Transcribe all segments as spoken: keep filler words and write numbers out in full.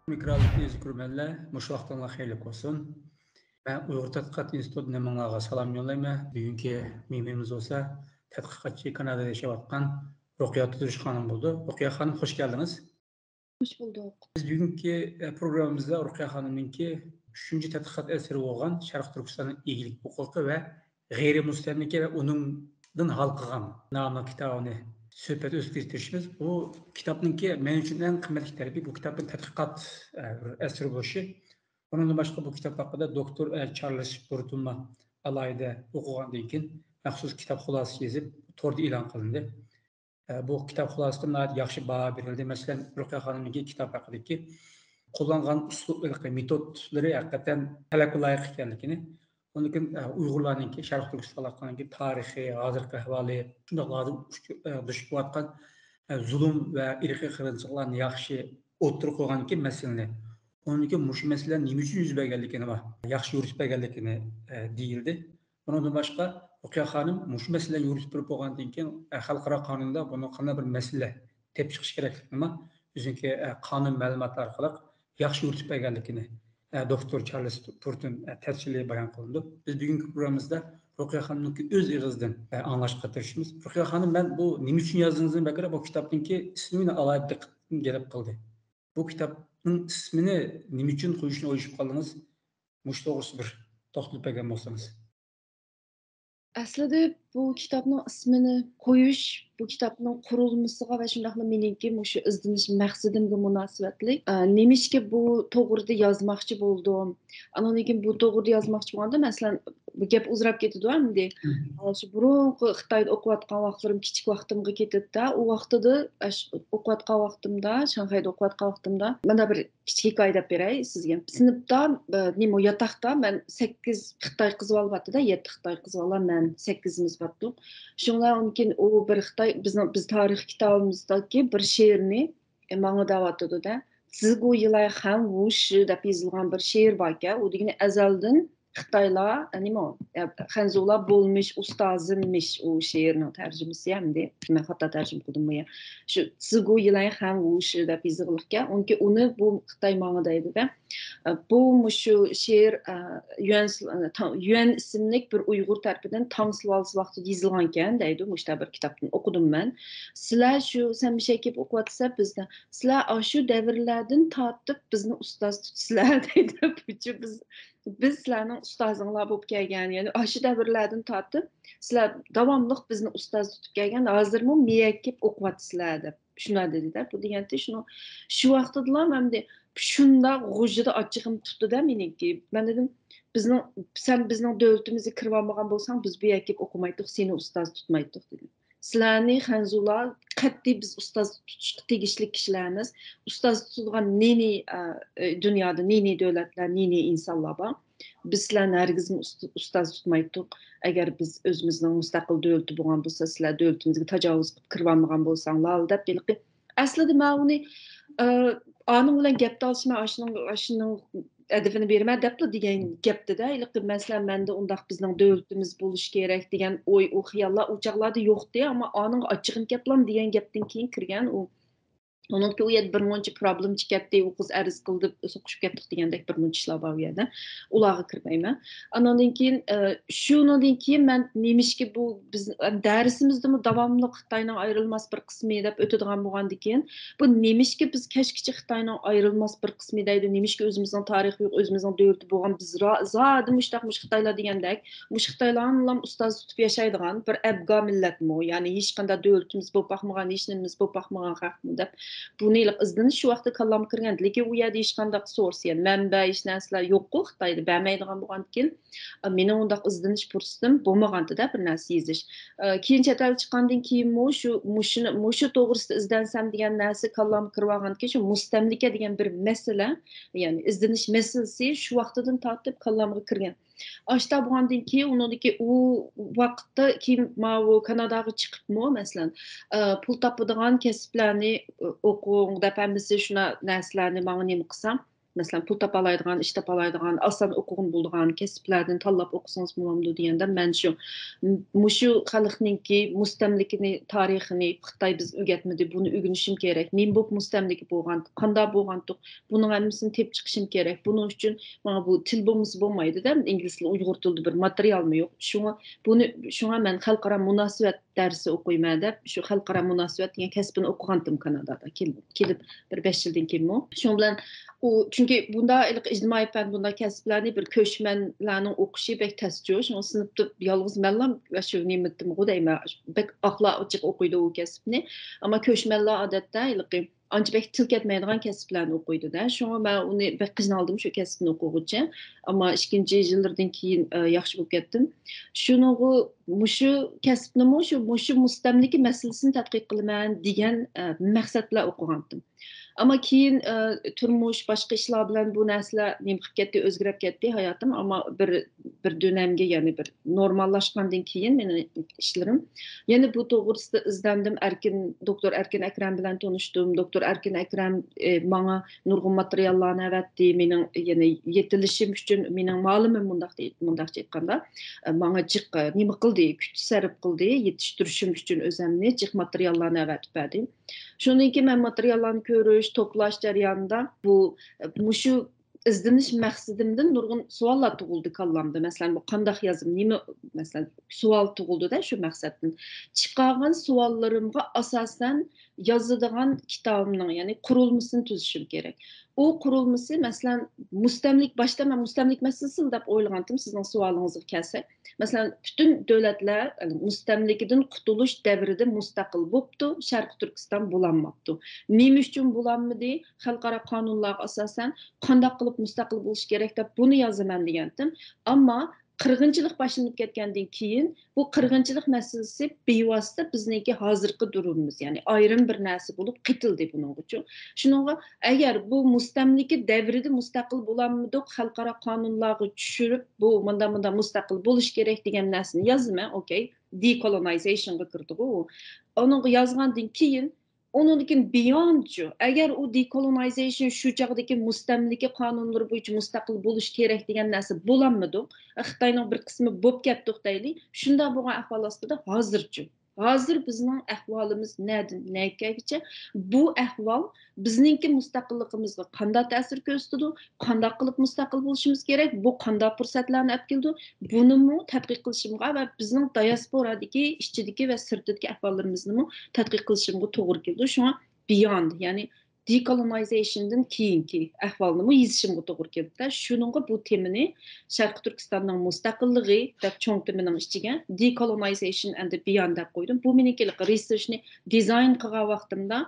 مىكرالدىكى ئىزكۈرمەنلەر، مۇشۇ ۋاقتىڭلار خەيرلىك بولسۇن. مەن ئۇيغۇر تەتقىقات ئىنستىتۇتىنىڭ ھەممىڭلارغا سالام يوللايمەن. بۈگۈنكى مېھمىنىمىز بولسا تەتقىقاتچى كانادادا ياشاۋاتقان رۇقىيە تۇرۇش خانىم بولىدۇ. رۇقىيە خانىم، خوش كەلدىڭىز. خوش بولدۇق. بىز بۈگۈنكى، ئە، پروگراممىمىزدا رۇقىيە خانىمنىڭكى ئۈچىنچى تەتقىقات ئەسىرى بولغان شەرقىي تۈركىستاننىڭ ئىگىلىك ھوقۇقى ۋە غەيرىي مۇستەملىكە ۋە ئۇنىڭدىن ھالقىغان ناملىق كىتابىنى سۆھبەت ئۆتكۈزۈش تىرىشىمىز. بۇ كىتابنىڭكى مەن ئۈچۈن ئەڭ قىممەتلىك تەرىپى، بۇ كىتابنىڭ تەتقىقات، ئە، ئەسىرى بولۇشى. ئۇنىڭدىن باشقا بۇ كىتاب ھەققىدە دوكتور، ئە، چارلىس بۇرتونمۇ ئالاھىدە ئوقۇغاندىن كېيىن مەخسۇس كىتاب خۇلاسىسى يېزىپ، توردا ئېلان قىلىندى. ئە، بۇ كىتاب خۇلاسىسىغا ناھايىتى ياخشى باھا بېرىلدى. مەسىلەن، رۇقىيە خانىمنىڭكى كىتاب ھەققىدىكى قوللانغان ئۇسلۇب، مېتودلىرى ھەقىقەتەن تەلەپكە لايىق ئىكەنلىكىنى، ئۇنىڭدىن كېيىن، ئە، ئۇيغۇرلارنىڭكى، شەرقىي تۈركىستانلىقلارنىڭكى تارىخى، ھازىرقى ئەھۋالى، شۇنداقلا ھازىر ئۇچ-، ئە، دۇچ كېلىۋاتقان، ئە، زۇلۇم ۋە ئىرقىي قىرغىنچىلىقلارنى ياخشى ئوتتۇرىغا قويغانىكەن مەسىلىنى. ئۇنىڭدىن كېيىن مۇشۇ مەسىلىلەر نېمە ئۈچۈن يۈز بەرگەنلىكىنى ۋە ياخشى يورۇتۇپ بەرگەنلىكىنى، ئە، دېيىلدى. ئۇنىڭدىن باشقا، رۇقىيە خانىم مۇشۇ مەسىلىلەر يورۇتۇپ بېرىپ بولغاندىن كېيىن، ئە، خەلقئارا قانۇندا بۇنىڭ قانداق بىر مەسىلە تېپىپ چىقىش كېرەكلىكىنىمۇ ئۆزىنىڭكى، ئە، قانۇن مەلۇماتى ئارقىلىق ياخشى يورۇتۇپ بەرگەنلىكىنى، ئە، دوكتور چارلىس بۇرتون، ئە، تەپسىلىي بايان قىلىدۇ. بىز بۈگۈنكى پروگراممىمىزدا رۇقىيە خانىمنىڭكى ئۆز ئېغىزىدىن، ئە، ئاڭلاشقا تىرىشىمىز. رۇقىيە خانىم، مەن بۇ نېمە ئۈچۈن يازدىڭىزدىن بەكرەك بۇ كىتابنىڭكى ئىسمى مېنى ئالاھىدە دىققىتىمنى جەلپ قىلدى. بۇ كىتابنىڭ ئىسمىنى نېمە ئۈچۈن قويۇشنى ئويلىشىپ قالدىڭىز؟ مۇشۇ توغرىسىدا بىر توختىلىپ بەرگەن بولسىڭىز. ئەسلىدە بۇ كىتابنىڭ ئىسمىنى قويۇش، بۇ كىتابنىڭ قۇرۇلمىسىغا ۋە شۇنداقلا مېنىڭكى مۇشۇ ئىزدىنىش مەقسىتىمگە مۇناسىۋەتلىك. ئە، نېمىشقا بۇ توغرىدا يازماقچى بولدۇم؟ ئاندىن كېيىن بۇ توغرىدا يازماقچى بولغاندا، مەسىلەن، بۇ گەپ ئۇزىراپ كېتىدۇ ئەمدى. مم. ئە، شۇ بۇرۇنقى خىتايدا ئوقۇۋاتقان ۋاقىتلىرىم، كىچىك ۋاقتىمغا كېتىدىدە، ئۇ ۋاقتىدا، ئە، شۇ ئوقۇۋاتقان ۋاقتىمدا، شاڭخەيدە ئوقۇۋاتقان ۋاقتىمدا مانا بىر كىچىك ھېكايە دەپ بېرەي سىزگە. سىنىپتا، ئە، نېمە، ياتاقتا مەن سەككىز خىتاي قىزى بالا بارتتى-دە، يەتتە خىتاي قىزى بالا، مەن سەككىزىمىز بارتتۇق. شۇڭلار ئۇنىڭ كېيىن ئۇ بىر خىتاي، بىزنىڭ، بىز تارىخ كىتابىمىزدىكى بىر شېئىرنى، ئە، ماڭا دەۋاتىدۇ-دە. زىگۇ يىلاي خەن ۋۇشى دەپ يېزىلغان بىر شېئىر باركەن، ئۇ دېگىنى ئەزەلدىن خىتايلار، ئە، نېمە ئۇ، ئە، خەنزۇلار بولمىش ئۇستازىمىش، ئۇ شېئىرنىڭ تەرجىمىسى ئەمدى. مەن خاتا تەرجىمە قىلدىممۇ يا؟ شۇ زىگۇ يىلاي خەن ۋۇشى دەپ يېزىلغانىكەن. ئۇنىڭكى ئۇنى بۇ خىتاي ماڭا دەيدۇ-دە. ئە، بۇ مۇشۇ شېئىر، ئە، يۈەن، يۈەن ئىسىملىك بىر ئۇيغۇر تەرىپىدىن تاڭ سۇلالىسى ۋاقتىدا يېزىلغانىكەن دەيدۇ. مۇشۇنداق بىر كىتابتىن ئوقۇدۇم مەن. سىلەر شۇ، سەن مۇشۇ يەرگە كېلىپ ئوقۇۋاتىسەن، بىزدە، سىلەر ئاشۇ دەۋرلەردىن تارتىپ بىزنى ئۇستاز تۇتىسىلەر دەيدۇ. بۇچۇ بىز، بىز سىلەرنىڭ ئۇستازىڭلار بولۇپ كەلگەن، يەنى ئاشۇ دەۋرلەردىن تارتىپ سىلەر داۋاملىق بىزنى ئۇستاز تۇتۇپ كەلگەن، ھازىرمۇ مۇشۇ يەرگە كېلىپ ئوقۇۋاتىسىلەر دەپ شۇنداق دېدى-دە. بۇ دېگەنتى شۇنىڭ، شۇ ۋاقتىدىلا ئەمدى شۇنداق غۇژژىدە ئاچچىقىم تۇتتى-دە مېنىڭكى. مەن دېدىم، بىزنىڭ، سەن بىزنىڭ دۆلىتىمىزگە كىرىۋالمىغان بولساڭ، بىز بۇ يەرگە كېلىپ ئوقۇمايتتۇق، سېنى ئۇستاز تۇتمايتتۇق دېدىم. سىلەرنى خەنزۇلار قەتئىي بىز ئۇستاز تۇتۇشقا تېگىشلىك كىشىلەر ئەمەس. ئۇستاز تۇتىدىغان نى-نى، ئە، دۇنيادا نى-نى دۆلەتلەر، نى-نى ئىنسانلار بار. بىز سىلەرنى ھەرگىزمۇ ئۇست-، ئۇستاز تۇتمايتتۇق. ئەگەر بىز ئۆزىمىزنىڭ مۇستەقىل دۆلىتى بولغان بولسا، سىلەر دۆلىتىمىزگە تاجاۋۇز قىلىپ كىرىۋالمىغان بولساڭلار دەپ ھېلىقى. ئەسلىدە مەن ئۇنى، ئە، ئانىڭ بىلەن گەپ تالىشىپ، مەن ئاشۇنىڭ، ئاشۇنىڭ ئەدىپىنى بېرىمەن دەپلا دېگەن گەپتىدە، ھېلىقى مەسىلەن، مەندە ئۇنداق بىزنىڭ دۆلىتىمىز بولۇشى كېرەك دېگەن ئوي، ئۇ خىياللار ئۇ چاغلاردا يوقتى، ئەمما ئانىڭغا ئاچچىقىم كەپلا دېگەن گەپتىن كېيىن كىرگەن ئۇ. ئۇنىڭكى ئۇ يەردە بىر مۇنچە پروبلېم چىقىپ كەتتى، ئۇ قىز ئەرز قىلدى، سوقۇشۇپ كەتتۇق دېگەندەك بىر مۇنچە ئىشلار بار ئۇ يەردە. ئۇلارغا كىرمەيمەن. ئاناندىن كېيىن، ئە، شۇنىڭدىن كېيىن مەن نېمىشقا بۇ بىز، دەرسىمىزدىمۇ داۋاملىق خىتاينىڭ ئايرىلماس بىر قىسمى دەپ ئۆتىدىغان بولغاندىكىن، بۇ نېمىشقا بىز كەچكىچە خىتاينىڭ ئايرىلماس بىر قىسمى دەيدۇ، نېمىشقا ئۆزىمىزنىڭ تارىخى يوق، ئۆزىمىزنىڭ دۆلىتى بولغان، بىز را-، زادى مۇشتاق، مۇشۇ خىتايلار دېگەندەك، مۇشۇ خىتايلارنىلا ئۇستاز تۇتۇپ ياشايدىغان بىر ئەبگا مىللەتمۇ؟ يەنى ھېچقانداق دۆلىتىمىز بولۇپ باقمىغان، ھېچنېمىمىز بولۇپ باقمىغان خەقمۇ دەپ، بۇنى ئىزدىنىش شۇ ۋاقىتتا كاللامغا كىرگەن. لېكىن ئۇ يەردە ھېچقانداق سورس، يەنى مەنبە، ھېچ نەرسىلەر يوققۇ خىتايدا، بەرمەيدىغان بولغاندىكىن، ئا، مېنىڭ ئۇنداق ئىزدىنىش پۇرسىتىم بولمىغانتىدە بىر نەرسە يېزىش. ئا، كېيىن چەت ئەلگە چىققاندىن كېيىنمۇ شۇ، مۇشۇنى، مۇشۇ توغرىسىدا ئىزدەنسەم دېگەن نەرسە كاللامغا كىرىۋالغاندىكىن، شۇ مۇستەملىكە دېگەن بىر مەسىلە، يەنى ئىزدىنىش مەسىلىسى شۇ ۋاقتىدىن تارتىپ كاللامغا كىرگەن. ئاشتا بولغاندىن كېيىن، ئۇنىڭدىكى ئۇ ۋاقىتتا كېيىن ماۋۇ كاناداغا چىقىپمۇ، مەسىلەن، ئە، پۇل تاپىدىغان كەسىپلەرنى ئوقۇڭ دەپ ھەممىسى شۇنا نەرسىلەرنى ماڭا نېمە قىلسام، مەسىلەن، پۇل تاپالايدىغان، ئىش تاپالايدىغان، ئاسان ئوقۇغىلى بولىدىغان كەسىپلەردىن تاللاپ ئوقۇسىڭىز بولامدۇ دېگەندە، مەن شۇ، م-، مۇشۇ خەلقنىڭكى مۇستەملىكىنى، تارىخىنى، خىتاي بىز ئۆگەتمىدى، بۇنى ئۆگىنىشىم كېرەك. نېمە بولۇپ مۇستەملىكە بولغان، قانداق بولغانتۇق، بۇنىڭ ھەممىسىنى تېپىپ چىقىشىم كېرەك. بۇنىڭ ئۈچۈن ماڭا بۇ تىل بولمىسا بولمايدۇ-دە، ئىنگلىز تىلى، ئۇيغۇر تىلىدا بىر ماتېرىيالمۇ يوق. شۇڭا بۇنى، شۇڭا مەن خەلقئارا مۇناسىۋەت دەرسى ئوقۇيمەن دەپ، شۇ خەلقئارا مۇناسىۋەت دېگەن كەسىپنى ئوقۇغانتىم كانادادا كېلىپ، كېلىپ بىر بەش يىلدىن كېيىنمۇ. شۇنىڭ بىلەن ئۇ، چۈنكى بۇنداق ھېلىقى ئىجتىمائىي پەن، بۇنداق كەسىپلەرنى بىر كۆچمەنلەرنىڭ ئوقۇشى بەك تەسچۇ. شۇڭا سىنىپتا يالغۇز مەنلا شۇ نېمىتتىمغۇ دەيمەن، بەك ئاقلار جىق ئوقۇيدۇ ئۇ كەسىپنى. ئەمما كۆچمەنلەر ئادەتتە ھېلىقى ئانچە بەك تىل كەتمەيدىغان كەسىپلەرنى ئوقۇيدۇ-دە. شۇڭا مەن ئۇنى بەك قىينالدىم شۇ كەسىپنى ئوقۇغۇچە. ئەمما ئىككىنچى يىللىرىدىن كېيىن، ئە، ياخشى بولۇپ كەتتىم. شۇنىڭغۇ مۇشۇ كەسىپنىمۇ شۇ، مۇشۇ مۇستەملىكە مەسىلىسىنى تەتقىق قىلىمەن دېگەن، ئە، مەقسەت بىلەن ئوقۇغانتىم. ئەمما كېيىن، ئە، تۇرمۇش، باشقا ئىشلار بىلەن بۇ نەرسىلەر نېمە قىلىپ كەتتى، ئۆزگىرىپ كەتتى ھاياتىم. ئەمما بىر، بىر دۆنەمگە، يەنى بىر نورماللاشقاندىن كېيىن مېنىڭ ئىشلىرىم. يەنە بۇ توغرىسىدا ئىزدەندىم. ئەركىن، دوكتور ئەركىن ئەكرەم بىلەن تونۇشتۇم. دوكتور ئەركىن ئەكرەم، ئە، ماڭا نۇرغۇن ماتېرىياللارنى ئەۋەتتى. مېنىڭ يەنە يېتىلىشىم ئۈچۈن، مېنىڭ مۇئەللىمىم مۇنداق دەي-، مۇنداقچە ئېيتقاندا، ئە، ماڭا جىق، ئە، نېمە قىلدى، كۈچ سەرپ قىلدى، يېتىشتۈرۈشۈم ئۈچۈن ئۆزەمنى جىق ماتېرىياللارنى ئەۋەتىپ بەردى. شۇندىن كېيىن مەن ماتېرىياللارنى كۆرۈش، توپلاش جەريانىدا بۇ، ئە، مۇشۇ ئىزدىنىش مەقسىتىمدىن نۇرغۇن سوئاللار تۇغۇلدى كاللامدا. مەسىلەن، بۇ قانداق يازىمەن، نېمە، مەسىلەن، سوئال تۇغۇلدىدە شۇ مەقسەتتىن. چىقارغان سوئاللىرىمغا ئاساسەن يازىدىغان كىتابىمنىڭ، يەنى قۇرۇلمىسىنى تۈزۈشۈم كېرەك. ئۇ قۇرۇلمىسى، مەسىلەن، مۇستەملىك، باشتا مەن مۇستەملىك مەسىلىسىمۇ دەپ ئويلىغانتىم، سىزنىڭ سوئالىڭىزغا كەلسەك. مەسىلەن، پۈتۈن دۆلەتلەر مۇستەملىكىدىن قۇتۇلۇش دەۋرىدە مۇستەقىل بوپتۇ، شەرقىي تۈركىستان بولالماپتۇ. نېمە ئۈچۈن بولالمىدى؟ خەلقئارا قانۇنلارغا ئاساسەن قانداق قىلىپ مۇستەقىل بولۇش كېرەك دەپ بۇنى يازىمەن دېگەنتىم. ئەمما قىرغىنچىلىق باشلىنىپ كەتكەندىن كېيىن بۇ قىرغىنچىلىق مەسىلىسى بىۋاسىتە بىزنىڭكى ھازىرقى دۇرۇمىمىز، يەنى ئايرىم بىر نەرسە بولۇپ قېتىلدى بۇنىڭغىچۇ. شۇنىڭغا ئەگەر بۇ مۇستەملىكە دەۋرىدە مۇستەقىل بولالمىدۇق، خەلقئارا قانۇنلارغا چۈشۈرۈپ، بۇ مۇنداق، مۇنداق مۇستەقىل بولۇش كېرەك دېگەن نەرسىنى يازىمەن، ئوكەي، دېكولونايزېيشنغا كىردىغۇ ئۇ. ئۇنىڭغا يازغاندىن كېيىن، ئۇنىڭدىن كېيىن بېيوندچۇ، ئەگەر ئۇ دېكولونايزېيشن شۇ چاغدىكى مۇستەملىكە قانۇنلىرى بويىچە مۇستەقىل بولۇش كېرەك دېگەن نەرسە بولالمىدۇق، خىتاينىڭ بىر قىسمى بولۇپ كەتتۇق دەيلى، شۇنداق بولغان ئەھۋال ئاستىدا ھازىرچۇ؟ ھازىر بىزنىڭ ئەھۋالىمىز نەدىن نەگىچە؟ بۇ ئەھۋال بىزنىڭكى مۇستەقىللىقىمىزغا قانداق تەسىر كۆرسىتىدۇ؟ قانداق قىلىپ مۇستەقىل بولۇشىمىز كېرەك؟ بۇ قانداق پۇرسەتلەرنى ئەپ كېلىدۇ؟ بۇنىمۇ تەتقىق قىلىشىمغا ۋە بىزنىڭ دىياسپورادىكى ئىچىدىكى ۋە سىرتىدىكى ئەھۋاللىرىمىزنىمۇ تەتقىق قىلىشىمغا توغرا كېلىدۇ. شۇڭا بېيوند، يەنى دېكولونايزېيشندىن كېيىنكى ئەھۋالنىمۇ يېزىشىمغا توغرا كېلىدۇ. شۇنىڭغا بۇ تېمىنى شەرقىي تۈركىستاننىڭ مۇستەقىللىقى دەپ چوڭ تېمىنىڭ ئىچىگە دېكولونايزېيشن ئەند بېيوند دەپ قويدۇم. بۇ مېنىڭكى رېسېرچنى دىزاين قىلغان ۋاقتىمدا،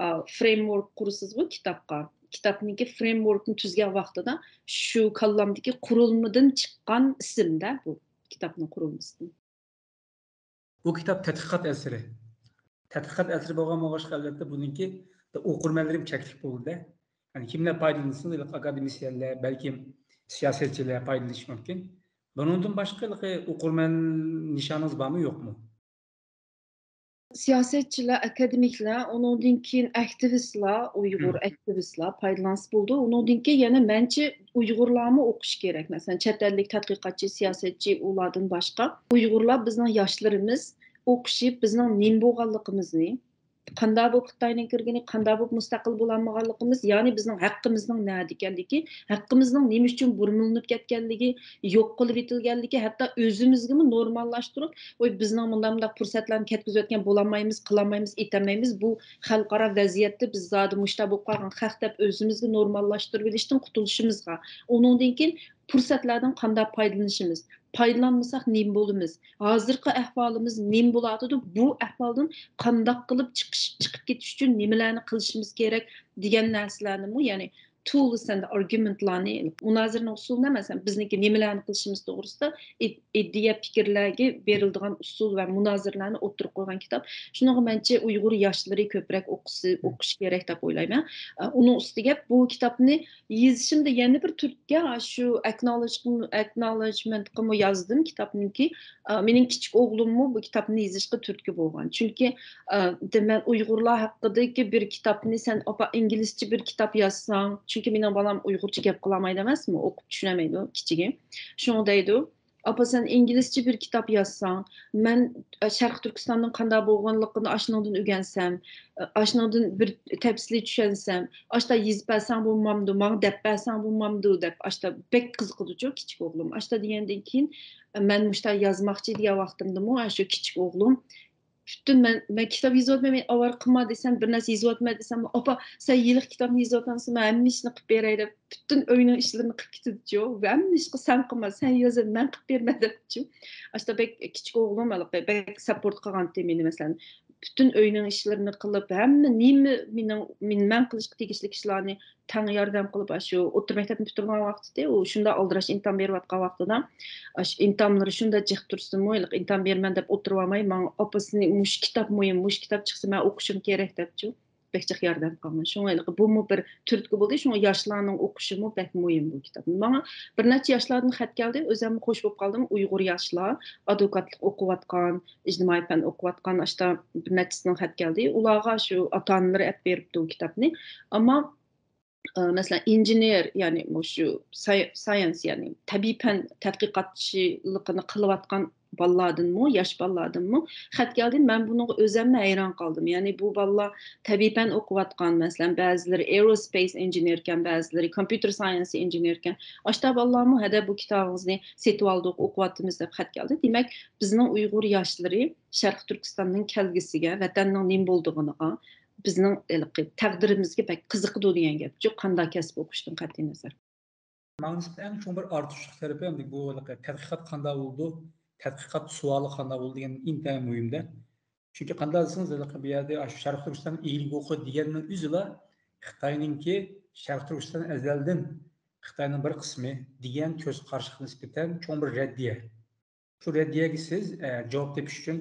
ئا، فرېيمۋورك قۇرىسىزغۇ كىتابقا. كىتابنىڭكى فرېيمۋوركنى تۈزگەن ۋاقتىدا شۇ كاللامدىكى قۇرۇلمىدىن چىققان ئىسىمدە بۇ كىتابنىڭ قۇرۇلمىسىدىن. بۇ كىتاب تەتقىقات ئەسىرى. تەتقىقات ئەسىرى بولغان بولغاچقا، ئەلۋەتتە، بۇنىڭكى ئوقۇرمەنلىرى چەكلىك بولىدۇ. يەنى كىملەر پايدىلىنىسۇن، ئاكادېمىسىيەنلەر، بەلكىم سىياسەتچىلەر پايدىلىنىشى مۇمكىن. بۇنىڭدىن باشقا ئوقۇرمەن نىشانىڭىز بارمۇ، يوقمۇ؟ سىياسەتچىلەر، ئاكادېمىكلار، ئۇنىڭدىن كېيىن ئاكتىۋىستلار، ئۇيغۇر ئاكتىۋىستلار پايدىلانسا بولىدۇ. ئۇنىڭدىن كېيىن يەنە مەنچە ئۇيغۇرلارمۇ ئوقۇشى كېرەك. مەسىلەن، چەت ئەللىك تەتقىقاتچى، سىياسەتچى، ئۇلاردىن باشقا ئۇيغۇرلار، بىزنىڭ ياشلىرىمىز ئوقۇشۇپ، بىزنىڭ نېمە بولغانلىقىمىزنى، قانداق بولۇپ خىتاينىڭ كىرگىنى، قانداق بولۇپ مۇستەقىل بولالمىغانلىقىمىز، يەنى بىزنىڭ ھەققىمىزنىڭ نەدە ئىكەنلىكى، ھەققىمىزنىڭ نېمە ئۈچۈن بۇرمىلىنىپ كەتكەنلىكى، يوق قىلىۋېتىلگەنلىكى، ھەتتا ئۆزىمىزگىمۇ نورماللاشتۇرۇپ، ۋاي، بىزنىڭ مۇنداق مۇنداق پۇرسەتلەرنى كەتكۈزۈۋەتكەن، بولالمايمىز، قىلالمايمىز، ئېتەلمەيمىز، بۇ خەلقئارا ۋەزىيەتتە بىز زادى مۇشۇنداق بولۇپ قالغان خەق دەپ ئۆزىمىزگە نورماللاشتۇرۇۋېلىشتىن قۇتۇلۇشىمىزغا، ئۇنىڭدىن كېيىن پۇرسەتلەردىن قانداق پايدىلىنىشىمىز، پايدىلانمىساق نېمە بولىمىز، ھازىرقى ئەھۋالىمىز نېمە بولاتىدۇ، بۇ ئەھۋالدىن قانداق قىلىپ چىقىش، چىقىپ كېتىش ئۈچۈن نېمىلەرنى قىلىشىمىز كېرەك دېگەن نەرسىلەرنىمۇ، يەنى tools and argument لارنى، مۇنازىرىنىڭ ئۇسۇلىنى، مەسىلەن، بىزنىڭكى نېمىلەرنى قىلىشىمىز توغرىسىدا ئىد-، ئىدىيە پىكىرلەرگە بېرىلىدىغان ئۇسۇل ۋە مۇنازىرىلەرنى ئوتتۇرىغا قويغان كىتاب. شۇنىڭغا مەنچە ئۇيغۇر ياشلىرى كۆپرەك ئوقۇسى، ئوقۇشى كېرەك دەپ ئويلايمەن. ئۇنىڭ ئۈستىگە بۇ كىتابنى يېزىشىمدا يەنە بىر تۈرتكە، شۇ ئاكناولېدجمېنتقىمۇ يازدىم كىتابنىڭكى. مېنىڭ كىچىك ئوغلۇممۇ بۇ كىتابنى يېزىشقا تۈرتكە بولغان. چۈنكى، دېمەن، ئۇيغۇرلار ھەققىدىكى بىر كىتابنى سەن، ئاپا، ئىنگلىزچە بىر كىتاب يازساڭ، چۈنكى مېنىڭ بالام ئۇيغۇرچە گەپ قىلالمايدۇ ئەمەسمۇ، ئوقۇپ چۈشىنەلمەيدۇ كىچىكى. شۇڭا دەيدۇ، ئاپا، سەن ئىنگلىزچە بىر كىتاب يازساڭ، مەن، ئە، شەرقىي تۈركىستاننىڭ قانداق بولغانلىقىنى ئاشۇنىڭدىن ئۆگەنسەم، ئە، ئاشۇنىڭدىن بىر تەپسىلىي چۈشەنسەم، ئاشتا يېزىپ بەرسەڭ بولمامدۇ، ماڭا دەپ بەرسەڭ بولمامدۇ دەپ، ئاشتا بەك قىزىقىدۇچۇ كىچىك ئوغلۇم. ئاشتا دېگەندىن كېيىن، ئە، مەن مۇشتا يازماقچى دېگەن ۋاقتىمدىمۇ، ئاشۇ كىچىك ئوغلۇم پۈتۈن مەن، مەن كىتاب يېزىۋاتىمەن، مېنى ئاۋارە قىلما دېسەم، بىر نەرسە يېزىۋاتىمەن دېسەم، ئاپا، سەن ھېلىقى كىتابنى يېزىۋاتامسەن، مەن ھەممە ئىشنى قىلىپ بېرەي دەپ، پۈتۈن ئۆينىڭ ئىشلىرىنى قىلىپ كېتىدىچۇ. ھەممە ئىشقا سەن قىلما، سەن يازىۋەت، مەن قىلىپ بېرىمەن دەپچۇ. ئاشتا بەك كىچىك ئوغلۇم ھېلىقى بەك ساپورت قىلغانتى مېنى، مەسىلەن، پۈتۈن ئۆينىڭ ئىشلىرىنى قىلىپ، ھەممە نېمە مېنىڭ، مېنىڭ، مەن قىلىشقا تېگىشلىك ئىشلارنى تەڭ ياردەم قىلىپ، ئاشۇ ئوتتۇرا مەكتەپنى پۈتتۈرگەن ۋاقتىدى، ئۇ شۇنداق ئالدىراش ئىمتىھان بېرىۋاتقان ۋاقتىدا، ئاشۇ ئىمتىھانلىرى شۇنداق جىق تۇرسىمۇ، ھېلىقى ئىمتىھان بېرىمەن دەپ ئولتۇرۇۋالماي، ماڭا ئاپىسىنى، مۇشۇ كىتاب مۇھىم، مۇشۇ كىتاب چىقسا مەن ئوقۇشۇم كېرەك دەپچۇ، بەك جىق ياردەم قىلغان. شۇڭا ھېلىقى بۇمۇ بىر تۈرتكە بولدى. شۇڭا ياشلارنىڭ ئوقۇشىمۇ بەك مۇھىم بۇ كىتاب. ماڭا بىر نەچچە ياشلاردىن خەت كەلدى، ئۆزۈممۇ خوش بولۇپ قالدىم. ئۇيغۇر ياشلار، ئادۋوكاتلىق ئوقۇۋاتقان، ئىجتىمائىي پەن ئوقۇۋاتقان، ئاشتا بىر نەچچىسىدىن خەت كەلدى. ئۇلارغا شۇ ئاتا-ئانىلىرى ئەپ بېرىپتۇ بۇ كىتابنى. ئەمما ئە، مەسىلەن، ئىنژېنېر، يەنى مۇشۇ ساي-، سايەنس، يەنى تەبىئىي پەن تەتقىقاتچىلىقىنى قىلىۋاتقان بالىلاردىنمۇ، ياش بالىلاردىنمۇ خەت كەلدى. مەن بۇنىڭغا ئۆزۈممۇ ھەيران قالدىم. يەنى بۇ بالىلار تەبىئىي پەن ئوقۇۋاتقان، مەسىلەن، بەزىلىرى ئېروسپەيس ئىنژېنېركەن، بەزىلىرى كومپيۇتېر سايەنسى ئىنژېنېركەن. ئاشتا بالىلارمۇ، ھەدە، بۇ كىتابىڭىزنى سېتىۋالدۇق، ئوقۇۋاتىمىز دەپ خەت كەلدى. دېمەك، بىزنىڭ ئۇيغۇر ياشلىرى شەرقىي تۈركىستاننىڭ كەلگۈسىگە، ۋەتەننىڭ نېمە بولىدىغىنىغا، بىزنىڭ ھېلىقى تەقدىرىمىزگە بەك قىزىقىدۇ دېگەن گەپچۇ، قانداق كەسىپ ئوقۇشتىن قەتئىينەزەر. ماڭا نىسبەتەن ئەڭ چوڭ بىر ئارتۇقچىلىق تەرىپى، ئەمدى بۇ ھېلىقى تەتقىقات قانداق بولىدۇ، تەتقىقات سوئالى قانداق بولىدۇ دېگەن ئىنتايىن مۇھىمدە. چۈنكى قانداق دېسىڭىز، ھېلىقى بۇ يەردە ئاشۇ شەرقىي تۈركىستان ئىگىلىك ھوقۇقى دېگەننىڭ ئۆزىلا خىتاينىڭكى شەرقىي تۈركىستان ئەزەلدىن خىتاينىڭ بىر قىسمى دېگەن كۆز قاراشقا نىسبەتەن چوڭ بىر رەددىيە. شۇ رەددىيەگە سىز، ئە، جاۋاب تېپىش ئۈچۈن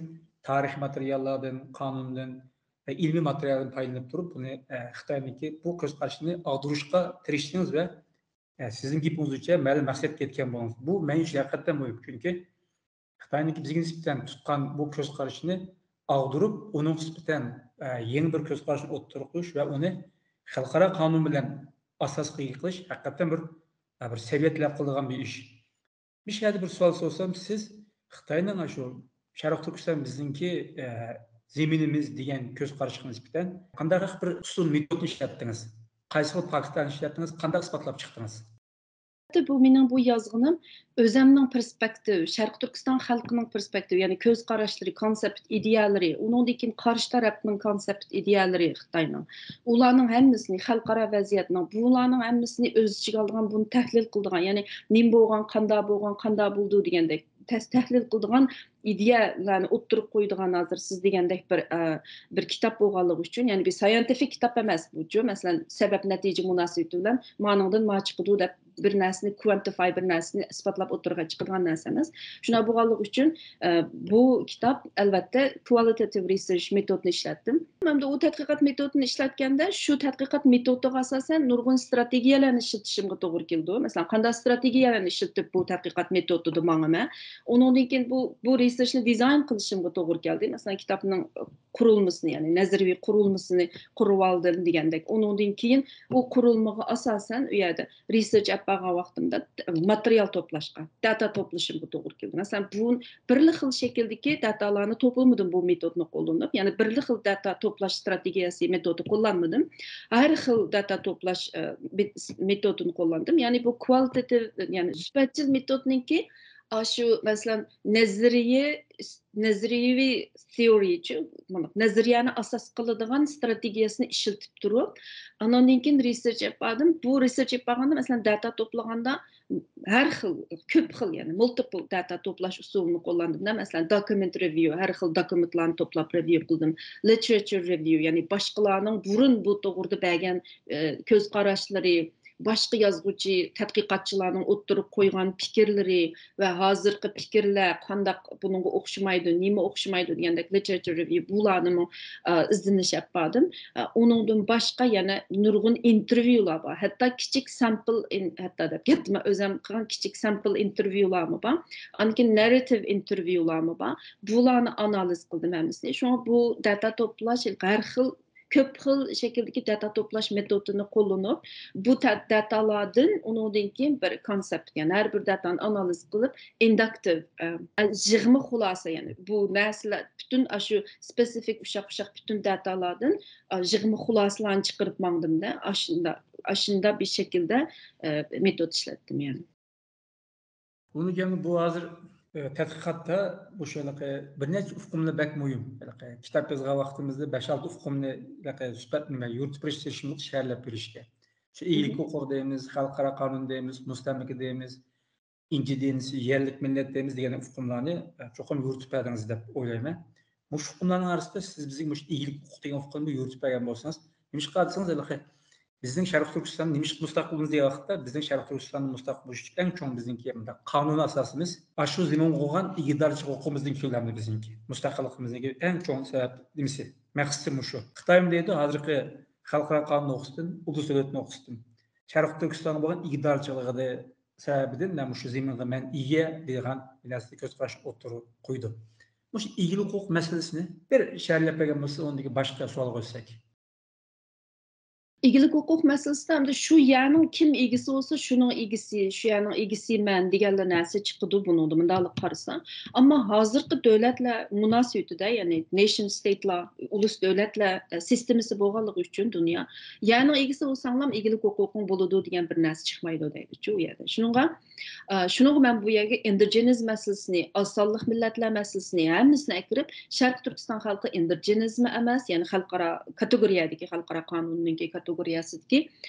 تارىخىي ماتېرىياللاردىن، قانۇندىن، ئە، ئىلمىي ماتېرىيالدىن پايدىلىنىپ تۇرۇپ، بۇنى، ئە، خىتاينىڭكى بۇ كۆز قارىشىنى ئاغدۇرۇشقا تىرىشتىڭىز ۋە، ئە، سىزنىڭ گېپىڭىز بويىچە مەلۇم مەقسەتكە يەتكەن بولدىڭىز. بۇ مەن ئۈچۈن ھەقىقەتەن مۇھىم. چۈنكى خىتاينىڭكى بىزگە نىسبەتەن تۇتقان بۇ كۆز قارىشىنى ئاغدۇرۇپ، ئۇنىڭغا نىسبەتەن، ئە، يېڭى بىر كۆز قاراشنى ئوتتۇرىغا قويۇش ۋە ئۇنى خەلقئارا قانۇن بىلەن ئاساس قىلىش ھەقىقەتەن بىر، ئە، بىر سەۋىيە تەلەپ قىلىدىغان بىر ئىش. مۇشۇ يەردە بىر سوئال سورىسام، سىز خىتاينىڭ ئاشۇ شەرقىي تۈركىستان بىزنىڭكى، ئە، زېمىنىمىز دېگەن كۆز قاراشقا نىسبەتەن قانداق بىر ئۇسۇل مېتودنى ئىشلەتتىڭىز؟ قايسى خىل پاكىتلارنى ئىشلەتتىڭىز؟ قانداق ئىسپاتلاپ چىقتىڭىز؟ بۇ مېنىڭ بۇ يازغىنىم ئۆزەمنىڭ پېرسپېكتىۋى، شەرقىي تۈركىستان خەلقىنىڭ پېرسپېكتىۋى، يەنى كۆز قاراش، كونسېپت، ئىدىيەلىرى، ئۇنىڭدىن كېيىن قارشى تەرەپنىڭ كونسېپت، ئىدىيەلىرى خىتاينىڭ. ئۇلارنىڭ ھەممىسىنى، خەلقئارا ۋەزىيەتنىڭ، بۇلارنىڭ ھەممىسىنى ئۆز ئىچىگە ئالىدىغان، بۇنى تەھلىل قىلىدىغان، يەنى نېمە بولغان، قانداق بولغان، قانداق بولىدۇ دېگەندەك تەس-، تەھلىل قىلىدىغان ئىدىيەلەرنى ئوتتۇرىغا قويىدىغان، ھازىر سىز دېگەندەك بىر، ئە، بىر كىتاب بولغانلىقى ئۈچۈن، يەنى بىر سايېنتىفىك كىتاب ئەمەس بۇچۇ. مەسىلەن، سەۋەب نەتىجە مۇناسىۋىتى بىلەن مانىڭدىن ما چىقىدۇ دەپ بىر نەرسىنى كۇۋانتىفاي، بىر نەرسىنى ئىسپاتلاپ ئوتتۇرىغا چىقىدىغان نەرسە ئەمەس. شۇنداق بولغانلىقى ئۈچۈن، ئە، بۇ كىتاب، ئەلۋەتتە، كۋالىتېتىپ رىسېرچ مېتودنى ئىشلەتتىم. ئەمدى ئۇ تەتقىقات مېتودىنى ئىشلەتكەندە، شۇ تەتقىقات مېتودىغا ئاساسەن نۇرغۇن ئىستراتېگىيەلەرنى ئىشلىتىشىمگە توغرا كېلىدۇ. مەسىلەن، قانداق ئىستراتېگىيەلەرنى ئىشلىتىپ بۇ تەتقىقات مېتودىدا ماڭىمەن. ئۇنىڭدىن كېيىن بۇ، بۇ رىسېرچنى دىزاين قىلىشىمغا توغرا كەلدى. مەسىلەن، كىتابنىڭ قۇرۇلمىسىنى، يەنى نەزەرىيەۋى قۇرۇلمىسىنى قۇرۇۋالدىم دېگەندەك. ئۇنىڭدىن كېيىن ئۇ قۇرۇلمىغا ئاساسەن ئۇ يەردە رىسېرچ ئەپ بارغان ۋاقتىمدا ماتېرىيال توپلاشقا، داتا توپلىشىمغا توغرا كېلدى. مەسىلەن، بۇ بىرلا خىل شەكىلدىكى داتالارنى توپلىمىدىم بۇ مېتودنى قوللىنىپ. يەنى بىرلا خىل داتا توپلاش ئىستراتېگىيەسى، مېتودى قوللانمىدىم. ھەر خىل داتا توپلاش، ئە، مېت-، مېتودىنى قوللاندىم. يەنى بۇ كۋالىتېتىپ، يەنى سۈپەتچىل مېتودنىڭكى ئاشۇ، مەسىلەن، نەزەرىيە، نەزەرىيەۋى تېئورىيچۇ، مانا، نەزەرىيەنى ئاساس قىلىدىغان ئىستراتېگىيەسىنى ئىشلىتىپ تۇرۇپ، ئاناندىن كېيىن رىسېرچ ئېلىپ باردىم. بۇ رىسېرچ ئېلىپ بارغاندا، مەسىلەن، داتا توپلىغاندا ھەر خىل، كۆپ خىل، يەنى مۇلتىپل داتا توپلاش ئۇسۇلىنى قوللاندىم. مەسىلەن، دوكۇمېنت رېۋىيۇ، ھەر خىل دوكۇمېنتلارنى توپلاپ رېۋىيۇ قىلدىم. لىتېراتۇر رېۋىيۇ، يەنى باشقىلارنىڭ بۇرۇن بۇ توغرىدا بەرگەن، ئە، كۆز قاراشلىرى، باشقا يازغۇچى، تەتقىقاتچىلارنىڭ ئوتتۇرىغا قويغان پىكىرلىرى ۋە ھازىرقى پىكىرلەر قانداق، بۇنىڭغا ئوخشىمايدۇ، نېمە ئوخشىمايدۇ دېگەندەك لىتېراتۇر رېۋىيۇ، بۇلارنىمۇ، ئا، ئىزدىنىش ئېلىپ باردىم. ئا، ئۇنىڭدىن باشقا يەنە نۇرغۇن ئىنتېرۋيۇلار بار. ھەتتا كىچىك سامپل ئىن-، ھەتتا دەپ كەتتىم، ئۆزۈم قىلغان كىچىك سامپل ئىنتېرۋيۇلارمۇ بار. ئاندىن كېيىن نارراتىپ ئىنتېرۋيۇلارمۇ بار. بۇلارنى ئانالىز قىلدىم ھەممىسىنى. شۇڭا بۇ داتا توپلاش ھەر خىل كۆپ خىل شەكىلدىكى داتا توپلاش مېتودىنى قوللىنىپ، بۇ تا-، داتالاردىن ئۇنىڭدىن كېيىن بىر كونسېپت، يەنى ھەر بىر داتانى ئانالىز قىلىپ، ئىندۇكتىپ، ئە، يىغما خۇلاسە، يەنى بۇ نەرسىلەر پۈتۈن ئاشۇ سپېسىفىك ئۇششاق-ئۇششاق پۈتۈن داتالاردىن، ئە، يىغما خۇلاسىلارنى چىقىرىپ ماڭدىم-دە، ئاشۇنداق، ئاشۇنداق بىر شەكىلدە، ئە، مېتود ئىشلەتتىم يەنى. ئۇنىڭ كەينى بۇ ھازىر، ئە، تەتقىقاتتا بۇ شۇ ھېلىقى بىر نەچچە ئۇقۇملار بەك مۇھىم. ھېلىقى كىتاب يازغان ۋاقتىمىزدا بەش-ئالتە ئۇقۇمنى ھېلىقى سۈپەت نېمە يورۇتۇپ بېرىش تىرىشىملىق شەھەرلەپ بېرىشكە. شۇ ئىگىلىك ھوقۇقى دەيمىز، خەلقئارا قانۇن دەيمىز، مۇستەملىكە دەيمىز، ئىنجى دىنىسى، يەرلىك مىللەت دەيمىز دېگەن ئۇقۇملارنى، ئە، چوقۇم يورۇتۇپ بەردىڭىز دەپ ئويلايمەن. مۇشۇ ئۇقۇملارنىڭ ئارىسىدا سىز بىزگە مۇشۇ ئىگىلىك ھوقۇقى دېگەن ئۇقۇمنى يورۇتۇپ بەرگەن بولسىڭىز، نېمىشقا دېسىڭىز، ھېلىقى بىزنىڭ شەرقىي تۈركىستان نېمىشقا مۇستەقىل بولىمىز دېگەن ۋاقىتتا، بىزنىڭ شەرقىي تۈركىستاندا مۇستەقىل بولۇش ئۈچۈن ئەڭ چوڭ بىزنىڭكى مۇنداق قانۇنىي ئاساسىمىز ئاشۇ زېمىنغا بولغان ئىگىدارچىلىق ھوقۇقىمىزدىن كېلىدۇ بىزنىڭكى. مۇستەقىللىقىمىزنىڭكى ئەڭ چوڭ سەۋەب نېمىسى، مەقسىتى مۇشۇ. خىتايمۇ دەيدۇ، ھازىرقى خەلقئارا قانۇن نۇقتىسىدىن، ئۇلۇس دۆلەت نۇقتىسىدىن شەرقىي تۈركىستانغا بولغان ئىگىدارچىلىقى سەۋەبىدىن مەن مۇشۇ زېمىنغا مەن ئىگە دېگەن بىر نەرسىدە كۆز قاراشنى ئوتتۇرىغا قويىدۇ. مۇشۇ ئىگىلىك ھوقۇق مەسىلىسىنى بىر شەرھلەپ بەرگەن بولسا، ئۇندىكى باشقا سوئالغا ئۆتسەك. ئىگىلىك ھوقۇق مەسىلىسىدە ئەمدى شۇ يەرنىڭ كىم ئىگىسى بولسا، شۇنىڭ ئىگىسى، شۇ يەرنىڭ ئىگىسى مەن دېگەنلا نەرسە چىقىدۇ بۇنىڭدا، مۇنداقلىق قارىسا. ئەمما ھازىرقى دۆلەتلەر مۇناسىۋىتىدە، يەنى نېشن ستېيتلار، ئۇلۇس دۆلەتلەر، ئە، سىستېمىسى بولغانلىقى ئۈچۈن دۇنيا، يەرنىڭ ئىگىسى بولساڭلام ئىگىلىك ھوقۇقۇڭ بولىدۇ دېگەن بىر نەرسە چىقمايدۇ دەيدىچۇ ئۇ يەردە. شۇنىڭغا، ئە، شۇنىڭغا مەن بۇ يەرگە ئىندىجېنىز مەسىلىسىنى، ئاز سانلىق مىللەتلەر مەسىلىسىنى، ھەممىسىنى ئەكىرىپ، شەرقىي تۈركىستان خەلقى ئىندىجېنىزمۇ ئەمەس، يەنى خەلقئارا كاتېگورىيەدىكى، خەلقئارا قانۇننىڭكى كاتېگورىيەسىدىكى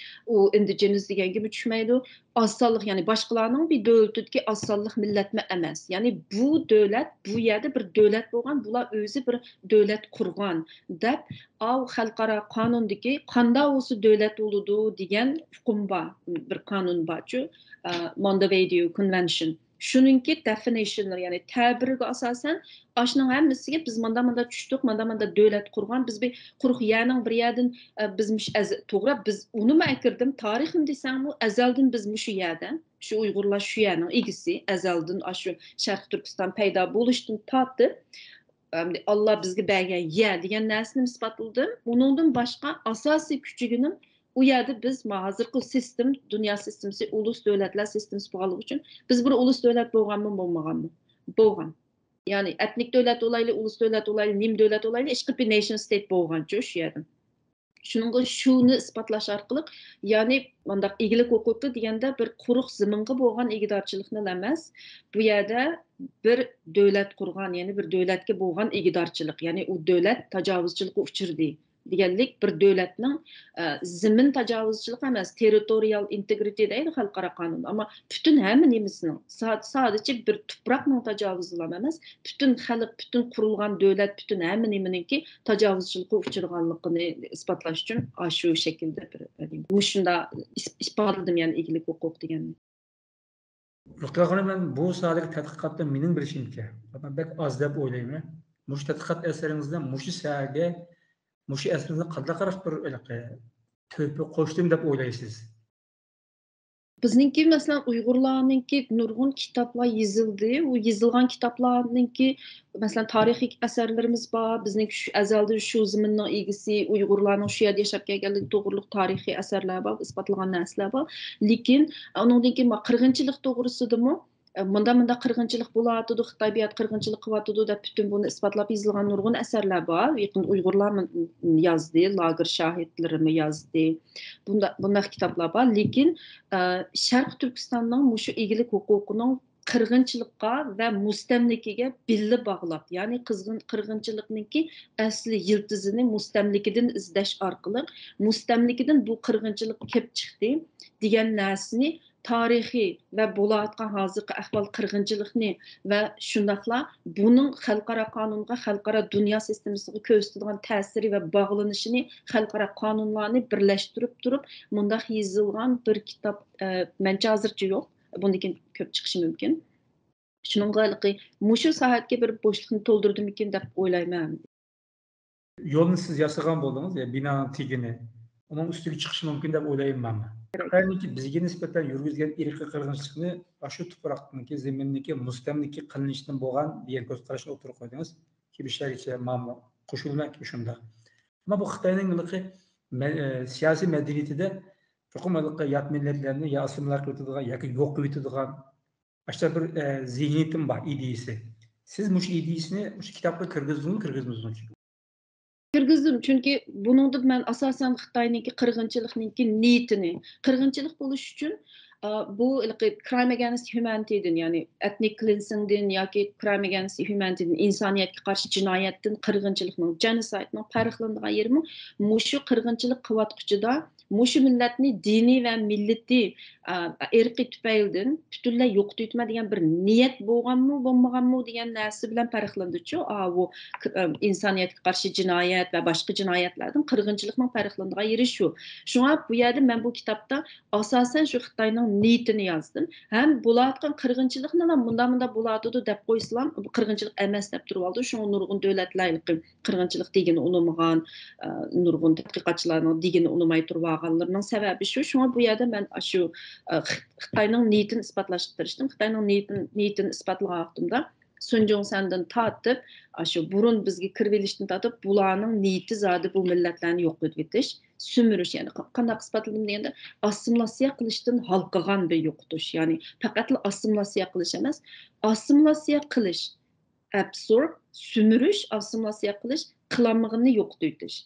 ئۇ ئىندىجېنىز دېگەنگىمۇ چۈشمەيدۇ. ئاز سانلىق، يەنى باشقىلارنىڭ بىر دۆلىتىدىكى ئاز سانلىق مىللەتمۇ ئەمەس. يەنى بۇ دۆلەت، بۇ يەردە بىر دۆلەت بولغان، بۇلار ئۆزى بىر دۆلەت قۇرغان دەپ، ئاۋۇ خەلقئارا قانۇندىكى قانداق بولسا دۆلەت بولىدۇ دېگەن ئۇقۇم بار، بىر قانۇن بارچۇ، ئە، مونتېفىدېئو كونۋېنشن. شۇنىڭكى دېفىنىشنلىرى، يەنى تەبىرىگە ئاساسەن، ئاشۇنىڭ ھەممىسىگە بىز ماندا ماندا چۈشتۇق، ماندا ماندا دۆلەت قۇرغان، بىز بىر قۇرۇق يەرنىڭ بىر يەردىن، ئە، بىز مۇش-، ئەز-، توغرا، بىز ئۇنىمۇ ئەكىردىم، تارىخنى دېسەڭمۇ، ئەزەلدىن بىز مۇشۇ يەردە، شۇ ئۇيغۇرلار شۇ يەرنىڭ ئىگىسى، ئەزەلدىن ئاشۇ شەرقىي تۈركىستان پەيدا بولۇشتىن تارتىپ، ئەمدى ئاللا بىزگە بەرگەن يەر دېگەن نەرسىنى ئىسپاتلىدىم. ئۇنىڭدىن باشقا ئاساسىي كۈچىگىنىم ئۇ يەردە بىز ما-، ھازىرقى سىستېم، دۇنيا سىستېمىسى، ئۇلۇس دۆلەتلەر سىستېمىسى بولغانلىقى ئۈچۈن بىز بىر ئۇلۇس دۆلەت بولغانمۇ، بولمىغانمۇ؟ بولغان. يەنى ئېتنىك دۆلەت بولايلى، ئۇلۇس دۆلەت بولايلى، نېمە دۆلەت بولايلى، ئىشقىلىپ بىر نېشن ستېيت بولغانچۇ شۇ يەردە. شۇنىڭغا شۇنى ئىسپاتلاش ئارقىلىق، يەنى مۇنداق ئىگىلىك ھوقۇقى دېگەندە بىر قۇرۇق زېمىنغا بولغان ئىگىدارچىلىقنىلا ئەمەس، بۇ يەردە بىر دۆلەت قۇرغان، يەنى بىر دۆلەتكە بولغان ئىگىدارچىلىق، يەنى ئۇ دۆلەت تاجاۋۇزچىلىققا ئۇچرىدى دېگەنلىك بىر دۆلەتنىڭ، ئە، زېمىن تاجاۋۇزچىلىقى ئەمەس، تېررىتورىيال ئىنتېگرىتى دەيدۇ خەلقئارا قانۇن. ئەمما پۈتۈن ھەممە نېمىسىنىڭ، سا-، سادىچە بىر تۇپراقنىڭ تاجاۋۇزىلا ئەمەس، پۈتۈن خەلق، پۈتۈن قۇرۇلغان دۆلەت، پۈتۈن ھەممە نېمىنىڭكى تاجاۋۇزچىلىققا ئۇچرىغانلىقىنى ئىسپاتلاش ئۈچۈن ئاشۇ شەكىلدە بىر، مۇشۇنداق ئىس-، ئىپادىلىدىم، يەنى ئىگىلىك ھوقۇق دېگەننى. لۇتپى خانىم، مەن بۇ ساھەدىكى تەتقىقاتتا مېنىڭ بىلىشىمچە، مەن بەك ئاز دەپ ئويلايمەن. مۇشۇ تەتقىقات ئەسىرىڭىزدە مۇشۇ ساھەگە، مۇشۇ ئەسىرىڭىزدە قانداق بىر ھېلىقى تۆھپە قوشتۇم دەپ ئويلايسىز؟ بىزنىڭكى، مەسىلەن، ئۇيغۇرلارنىڭكى نۇرغۇن كىتابلار يېزىلدى. ئۇ يېزىلغان كىتابلارنىڭكى، مەسىلەن، تارىخىي ئەسەرلىرىمىز بار. بىزنىڭكى شۇ ئەزەلدىن شۇ زېمىننىڭ ئىگىسى، ئۇيغۇرلارنىڭ شۇ يەردە ياشاپ كەلگەنلىكى توغرۇلۇق تارىخىي ئەسەرلەر بار، ئىسپاتلىغان نەرسىلەر بار. لېكىن ئۇنىڭدىن كېيىن ما-، قىرغىنچىلىق توغرىسىدىمۇ، ئە، مۇنداق، مۇنداق قىرغىنچىلىق بولۇۋاتىدۇ، خىتاي بۇ يەردە قىرغىنچىلىق قىلىۋاتىدۇ دەپ پۈتۈن بۇنى ئىسپاتلاپ يېزىلغان نۇرغۇن ئەسەرلەر بار. يېقىن ئۇيغۇرلار مۇ-، يازدى، لاگېر شاھىتلىرىمۇ يازدى. بۇنداق، بۇنداق كىتابلار بار. لېكىن، ئە، شەرقىي تۈركىستاننىڭ مۇشۇ ئىگىلىك ھوقۇقىنىڭ قىرغىنچىلىققا ۋە مۇستەملىكىگە بىللە باغلاپ، يەنى قىزغىن-، قىرغىنچىلىقنىڭكى ئەسلى يىلتىزىنى مۇستەملىكىدىن ئىزدەش ئارقىلىق، مۇستەملىكىدىن بۇ قىرغىنچىلىق كېلىپ چىقتى دېگەن نەرسىنى، تارىخىي ۋە بولۇۋاتقان ھازىرقى ئەھۋال، قىرغىنچىلىقنى ۋە شۇنداقلا بۇنىڭ خەلقئارا قانۇنغا، خەلقئارا دۇنيا سىستېمىسىغا كۆرسىتىدىغان تەسىرى ۋە باغلىنىشىنى، خەلقئارا قانۇنلارنى بىرلەشتۈرۈپ تۇرۇپ مۇنداق يېزىلغان بىر كىتاب، ئە، مەنچە ھازىرچە يوق. بۇندىن كېيىن كۆپ چىقىشى مۇمكىن. شۇنىڭغا ھېلىقى مۇشۇ ساھەدىكى بىر بوشلۇقنى تولدۇردىمىكىن دەپ ئويلايمەن. يولنى سىز ياسىغان بولدىڭىز، يا بىنانىڭ تېگىنى. ئۇنىڭ ئۈستىگە چىقىش مۇمكىن دەپ ئويلايمەنمۇ؟ خىتاينىڭكى بىزگە نىسبەتەن يۈرگۈزگەن ئىرقىي قىرغىنچىلىقنى ئاشۇ تۇپراقنىڭكى، زېمىننىڭكى مۇستەملىكە قىلىنىشتىن بولغان دېگەن كۆز قاراشنى ئوتتۇرىغا قويدىڭىز. كىبىشلەرگىچە ماما قوشۇلماكى شۇنداق. ئەمما بۇ خىتاينىڭ ھېلىقى مە-، ئە، سىياسىي مەدەنىيىتىدە چوقۇم ھېلىقى يات مىللەتلەرنى يا ئاسسىمىلياتسىيە قىلىۋېتىدىغان ياكى يوق قىلىۋېتىدىغان ئاشۇنداق بىر، ئە، زېھنىيىتىمۇ بار، ئىدىيىسى. سىز مۇشۇ ئىدىيىسىنى مۇشۇ كىتابقا كىرگۈزدىڭىزمۇ، كىرگۈزمىدىڭىزمۇ؟ كىرگۈزدۈم، چۈنكى بۇنىڭدا مەن ئاساسەن خىتاينىڭكى قىرغىنچىلىقنىڭكى نىيىتىنى، قىرغىنچىلىق بولۇش ئۈچۈن، ئا، بۇ ھېلىقى crime against humanity دىن، يەنى ethnic cleansing دىن ياكى crime against humanity دىن، ئىنسانىيەتكە قارشى جىنايەتتىن قىرغىنچىلىقنىڭ، genocide نىڭ پەرقلىنىدىغان يېرىمۇ مۇشۇ قىرغىنچىلىق قىلىۋاتقۇچىدا مۇشۇ مىللەتنى دىنىي ۋە مىللىتىي، ئا، ئىرقىي تۈپەيلىدىن پۈتۈنلەي يوقىتىۋېتىمەن دېگەن بىر نىيەت بولغانمۇ، بولمىغانمۇ دېگەن نەرسە بىلەن پەرقلىنىدۇچۇ. ئا، بۇ ك-، ئىنسانىيەتكە قارشى جىنايەت ۋە باشقا جىنايەتلەردىن قىرغىنچىلىقنىڭ پەرقلىنىدىغان يېرى شۇ. شۇڭا بۇ يەردە مەن بۇ كىتابتا ئاساسەن شۇ خىتاينىڭ نىيىتىنى يازدىم. ھەم بولاۋاتقان قىرغىنچىلىقنىلا مۇنداق، مۇنداق بولۇۋاتىدۇ دەپ قويسىلا، بۇ قىرغىنچىلىق ئەمەس دەپ تۇرۇۋالىدۇ. شۇڭا نۇرغۇن دۆلەتلەر ھېلىقى قىرغىنچىلىق دېگىنى ئۇنىمىغان، ئە، نۇرغۇن تەتقىقاتچىلارنىڭ دېگىنى ئۇنىماي تۇرۇۋالغانلىرىنىڭ سەۋەبى شۇ. شۇڭا بۇ يەردە مەن ئاشۇ، ئە، خىتاينىڭ نىيىتىنى ئىسپاتلاشقا تىرىشتىم. خىتاينىڭ نىيىتىنى، نىيىتىنى ئىسپاتلىغان ۋاقتىمدا سۇن جۇڭسەندىن تارتىپ، ئاشۇ بۇرۇن بىزگە كىرىۋېلىشتىن تارتىپ، بۇلارنىڭ نىيىتى زادى بۇ مىللەتلەرنى يوق قىلىۋېتىش، سۈمۈرۈش، يەنى ق-، قانداق ئىسپاتلىدىم دېگەندە، ئاسسىمىلياتسىيە قىلىشتىن ھالقىغان بىر يوقىتىش. يەنى پەقەتلا ئاسسىمىلياتسىيە قىلىش ئەمەس، ئاسسىمىلياتسىيە قىلىش، ئابسورب، سۈمۈرۈش، ئاسسىمىلياتسىيە قىلىش، قىلالمىغىنىنى يوقىتىۋېتىش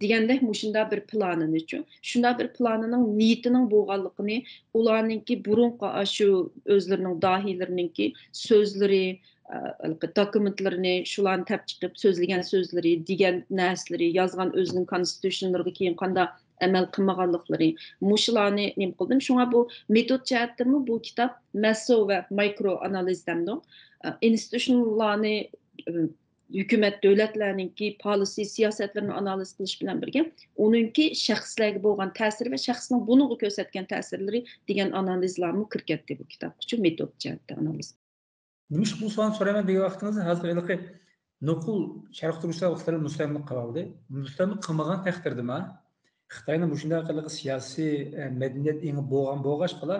دېگەندەك مۇشۇنداق بىر پىلانىنىچۇ، شۇنداق بىر پىلانىنىڭ نىيىتىنىڭ بولغانلىقىنى ئۇلارنىڭكى بۇرۇنقى ئاشۇ ئۆزلىرىنىڭ داھىيلىرىنىڭكى سۆزلىرى، ئە، ھېلىقى دوكۇمېنتلىرىنى، شۇلارنى تەپ چىقىپ سۆزلىگەن سۆزلىرى، دېگەن نەرسىلىرى، يازغان ئۆزىنىڭ كونستىتۇشنلىرىغا كېيىن قانداق ئەمەل قىلمىغانلىقلىرى، مۇشۇلارنى نېمە قىلدىم. شۇڭا بۇ مېتود جەھەتتىنمۇ بۇ كىتاب مەسو ۋە مايكرو ئانالىز دەمدۇ، ئە، ئىنستىتۇشنلارنى، ئە، ھۆكۈمەت، دۆلەتلەرنىڭكى پالىسى، سىياسەتلىرىنى ئانالىز قىلىش بىلەن بىرگە، ئۇنىڭكى شەخسلەرگە بولغان تەسىرى ۋە شەخسنىڭ بۇنىڭغا كۆرسەتكەن تەسىرلىرى دېگەن ئانالىزلارمۇ كىرىپ كەتتى بۇ كىتابقىچۇ، مېتود جەھەتتە ئانالىز. نېمىشقا بۇ سوئالنى سورايمەن دېگەن ۋاقتىڭىزدا، ھازىر ھېلىقى نوقۇل شەرقىي تۈركىستان خىتاينى مۇستەملىكە قىلىۋالدى. مۇستەملىكە قىلمىغان تەقدىردىما، خىتاينىڭ مۇشۇنداق ھېلىقى سىياسىي، ئە، مەدەنىيەت ئېڭى بولغان بولغاچقىلا،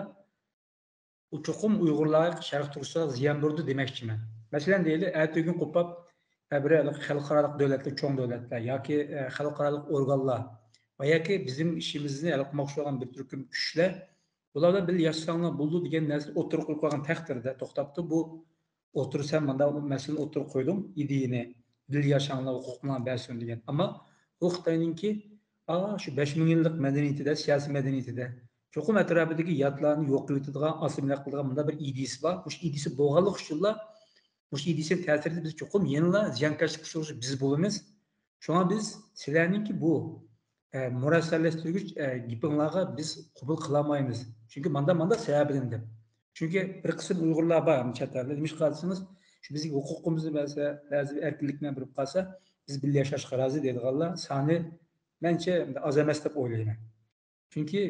ئۇ چوقۇم ئۇيغۇرلارغا، شەرقىي تۈركىستانغا زىيان بېرىدۇ دېمەكچىمەن. مەسىلەن، دەيلى، ئەتىگۈن قوپاپ، ئە، بىر خەلقئارالىق دۆلەتلەر، چوڭ دۆلەتلەر ياكى، ئە، خەلقئارالىق ئورگانلار ۋە ياكى بىزنىڭ ئىشىمىزنى ھەل قىلماقچى بولغان بىر تۈركۈم كۈچلەر، بۇلار بىلەن بىللە ياشىساڭلار بولىدۇ دېگەن نەرسىنى ئوتتۇرىغا قويۇپ قويغان تەقدىردە، توختاپتۇ، بۇ ئوتتۇرا، سەن مانا بۇ مەسىلىنى ئوتتۇرىغا قويدۇڭ، ئىدىيەنى، بىللە ياشاڭلار، ھوقۇقلارنى بەرسۇن دېگەن. ئەمما بۇ خىتاينىڭكى، ئا، شۇ بەش مىڭ يىللىق مەدەنىيىتىدە، سىياسىي مەدەنىيىتىدە چوقۇم ئەتراپىدىكى ياتلارنى يوق قىلىۋېتىدىغان، ئاسسىمىلياتسىيە قىلىدىغان مۇنداق بىر ئىدىيىسى بار. مۇشۇ ئىدىيىسى بولغانلىقى ئۈچۈنلا، مۇشۇ ئىدىيىسىنىڭ تەسىرىدە بىز چوقۇم يەنىلا زىيانكەشلىك قىلىش بىز بولىمىز. شۇڭا بىز سىلەرنىڭكى بۇ، ئە، مۇرەسسەلەشتۈرگۈچ، ئە، گېپىڭلارغا بىز قوبۇل قىلالمايمىز. چۈنكى ماندا، ماندا سەۋەبىدىن دەپ. چۈنكى بىر قىسىم ئۇيغۇرلار بار چەت ئەلدە. نېمىشقا دېسىڭىز، شۇ بىزگە ھوقۇقىمىزنى بەرسە، بەزى بىر ئەركىنلىكنى بېرىپ قالسا، بىز بىللە ياشاشقا رازى دەيدىغانلار سانى مەنچە ئاز ئەمەس دەپ ئويلايمەن. چۈنكى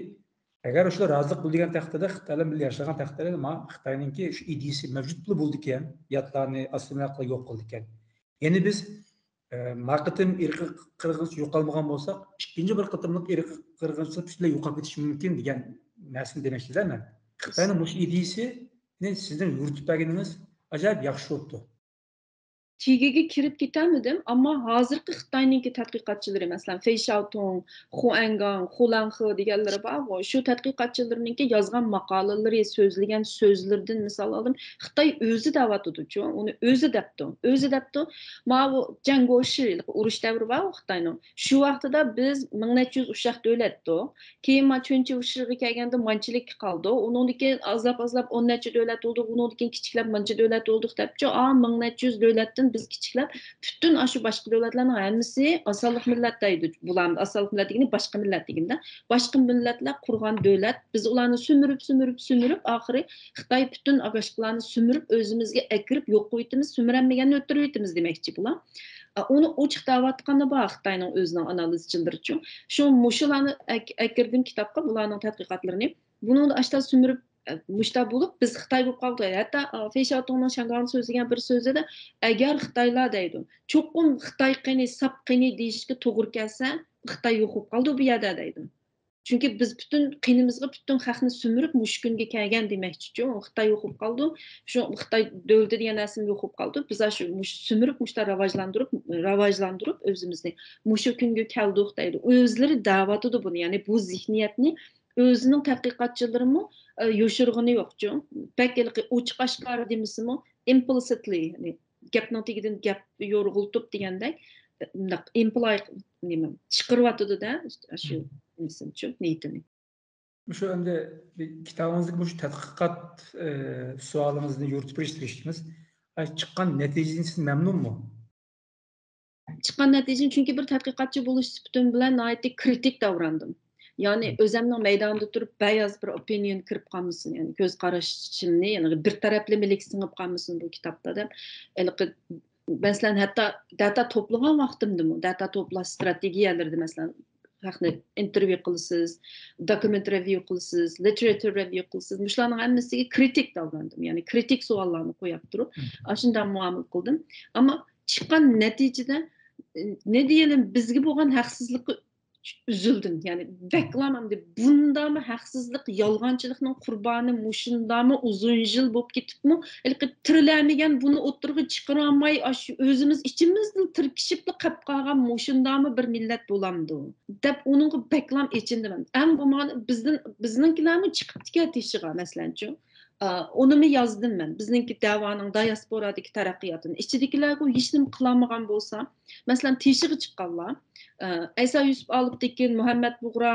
ئەگەر شۇلار رازىلىق بىلدۈرگەن تەقدىردە، خىتاي بىلەن بىللە ياشىغان تەقدىردە، ما-، خىتاينىڭكى شۇ ئىدىيىسى مەۋجۇت بولىدىكەن، ياتلارنى ئاسسىمىلياتسىيە قىلىپ يوق قىلىدىكەن. يەنى بىز، ئە، ما قېتىم ئىرقىي قىرغىنچىلىق يوقالمىغان بولساق، ئىككىنچى بىر قېتىملىق ئىرقىي قىرغىنچىلىق پۈتۈنلەي يوقاپ كېتىشى مۇمكىن دېگەن نەرسىنى دېمەكچىدە مەن. خىتاينىڭ مۇشۇ ئىدىيىسىنى سىزنىڭ يۈرۈتۈپ بەرگىنىڭىز ئاجايىپ ياخشى بوپتۇ. تېگىگە كىرىپ كېتەلمىدىم، ئەمما ھازىرقى خىتاينىڭكى تەتقىقاتچىلىرى، مەسىلەن، فېي شياۋتۇڭ، خۇ ئەنگاڭ، خۇ لەنخې دېگەنلىرى بارغۇ، شۇ تەتقىقاتچىلىرىنىڭكى يازغان ماقالىلىرى، سۆزلىگەن سۆزلىرىدىن مىسال ئالدىم. خىتاي ئۆزى دەۋاتىدۇچۇ، ئۇنى ئۆزى دەپتۇ، ئۆزى دەپتۇ. ماۋۇ جەڭگوشى، ئۇرۇش دەۋرى بارغۇ خىتاينىڭ، شۇ ۋاقتىدا بىز مىڭ نەچچە يۈز ئۇششاق دۆلەتتۇق. كېيىن ما چۈنچى ئۇششىغا كەلگەندە مانچىلىككە قالدۇق. ئۇنىڭدىن كېيىن ئازلاپ-ئازلاپ ئون نەچچە دۆلەت بولدۇق. ئۇنىڭدىن كېيىن كىچىكلەپ مانچە دۆلەت بولدۇق دەپچۇ. ئا، مىڭ نەچچە يۈز دۆلەتتىن بىز كىچىكلەپ، پۈتۈن ئاشۇ باشقا دۆلەتلەرنىڭ ھەممىسى ئاسانلىق مىللەت دەيدۇ. بۇلار ئاسانلىق مىللەت دېگىنى باشقا مىللەت دېگىنىدە. باشقا مىللەتلەر قۇرغان دۆلەت، بىز ئۇلارنى سۈمۈرۈپ، سۈمۈرۈپ، سۈمۈرۈپ، ئاخىرى خىتاي پۈتۈن ئاشۇلارنى سۈمۈرۈپ، ئۆزىمىزگە ئەكىرىپ يوق قويۇۋېتىمىز، سۈمۈرەلمىگەننى ئۆلتۈرۈۋېتىمىز دېمەكچى بۇلار. ئا، ئۇنى ئوچۇق دەۋاتقىنى بار خىتاينىڭ ئۆزىنىڭ ئانالىزچىلىرىچۇ. شۇ مۇشۇلارنى ئەك-، ئەكىردىم كىتابقا، بۇلارنىڭ تەتقىقاتلىرىنى. بۇنىڭدا ئاشتا سۈمۈرۈپ، ئە، مۇشتا بولۇپ، بىز خىتاي بولۇپ قالدۇق. ھەتتا، ئا، فېي شياۋتۇڭنىڭ شياڭگاڭدا سۆزلىگەن بىر سۆزىدە، ئەگەر خىتايلار دەيدۇ، چوقۇم خىتاي قېنى، ساپ قېنى دېيىشكە توغرا كەلسە، خىتاي يوق بولۇپ قالدى بۇ يەردە دەيدۇ. چۈنكى بىز پۈتۈن قېنىمىزغا پۈتۈن خەقنى سۈمۈرۈپ مۇشۇ كۈنگە كەلگەن دېمەكچىچۇ. خىتاي يوق بولۇپ قالىدۇ. شۇ خىتاي دۆلىتى دېگەن نەرسىمۇ يوق بولۇپ قالىدۇ. بىز شۇ مۇشۇ سۈمۈرۈپ مۇشۇلار راۋاجلاندۇرۇپ، راۋاجلاندۇرۇپ ئۆزىمىزنى مۇشۇ كۈنگە كەلدۇق دەيدۇ. ئۆزلىرى دەۋاتىدۇ بۇنى. يەنى بۇ زېھنىيەتنى ئۆزىنىڭ تەتقىقاتچىلىرىمۇ، ئە، يوشۇرغىنى يوقچۇ. بەك ھېلىقى ئوچۇق ئاشكارا دېمىسىمۇ، implicitly، يەنى گەپنىڭ تېگىدىن گەپ يورغىلىتىپ دېگەندەك، مۇنداق ئىمپلاي، نېمە، چىقىرىۋاتىدۇ-دە، شۇ مم. نېمىسىنىچۇ، نىيىتىنى. مۇشۇ ئەمدى بىر كىتابىڭىزدىكى مۇشۇ تەتقىقات، ئى، سوئالىڭىزنى يورۇتۇپ بېرىشكە تىرىشتىڭىز. ئاي، چىققان نەتىجىدىن سىز مەمنۇنمۇ؟ چىققان نەتىجىنى، چۈنكى بىر تەتقىقاتچى بولۇش سۈپىتىم بىلەن ناھايىتى كرىتىك داۋراندىم. يەنى مم. ئۆزەمنىڭ مەيداندا تۇرۇپ بەياز بىر ئوپىنىيون كىرىپ قالمىسۇن، يەنى كۆز قارىشىمنى، يەنى بىر تەرەپلىمىلىك سىڭىپ قالمىسۇن بۇ كىتابتا دەپ. ھېلىقى، مەسىلەن، ھەتتا داتا توپلىغان ۋاقتىمدىمۇ، داتا توپلاش ستراتېگىيەلىرىدە، مەسىلەن، خەقنى ئىنتېرۋيۇ قىلىسىز، دوكۇمېنت رېۋيۇ قىلىسىز، لىتېراتۇر رېۋيۇ قىلىسىز، مۇشۇلارنىڭ ھەممىسىگە كرىتىك داۋراندىم، يەنى كرىتىك سوئاللارنى قويۇپ تۇرۇپ، مم. ئاشۇنداق مۇئامىلە قىلدىم. ئەمما چىققان نەتىجىدە، ئى، نە دېيەلەم، بىزگە بولغان ھەقسىزلىققا ئۈزۈلدۈم. يەنى بەكلا ئەمدى بۇنداقمۇ ھەقسىزلىق، يالغانچىلىقنىڭ قۇربانى مۇشۇنداقمۇ ئۇزۇن يىل بولۇپ كېتىپمۇ، ھېلىقى تىرىلەلمىگەن، بۇنى ئوتتۇرىغا چىقىرالماي، ئاشۇ ئۆزىمىز ئىچىمىزدىلا تىركىشىپلا قېلىپ قالغان مۇشۇنداقمۇ بىر مىللەت بولامدۇ دەپ ئۇنىڭغا بەكلا ئېچىندىم. ئەڭ بولمىغاندا بىزدىن، بىزنىڭكىلەرمۇ چىقىپتىكەن تېشىغا، مەسىلەنچۇ. ئا، ئۇنىمۇ يازدىم مەن. بىزنىڭكى دەۋانىڭ دىياسپورادىكى تەرەققىياتىنى. ئىچىدىكىلەرگۇ ھېچنېمە قىلالمىغان بولسا، مەسىلەن، تېشىغا چىققانلار، ئا، ئەيسا يۈسۈپ ئالىپتېكىن، مۇھەممەد بۇغرا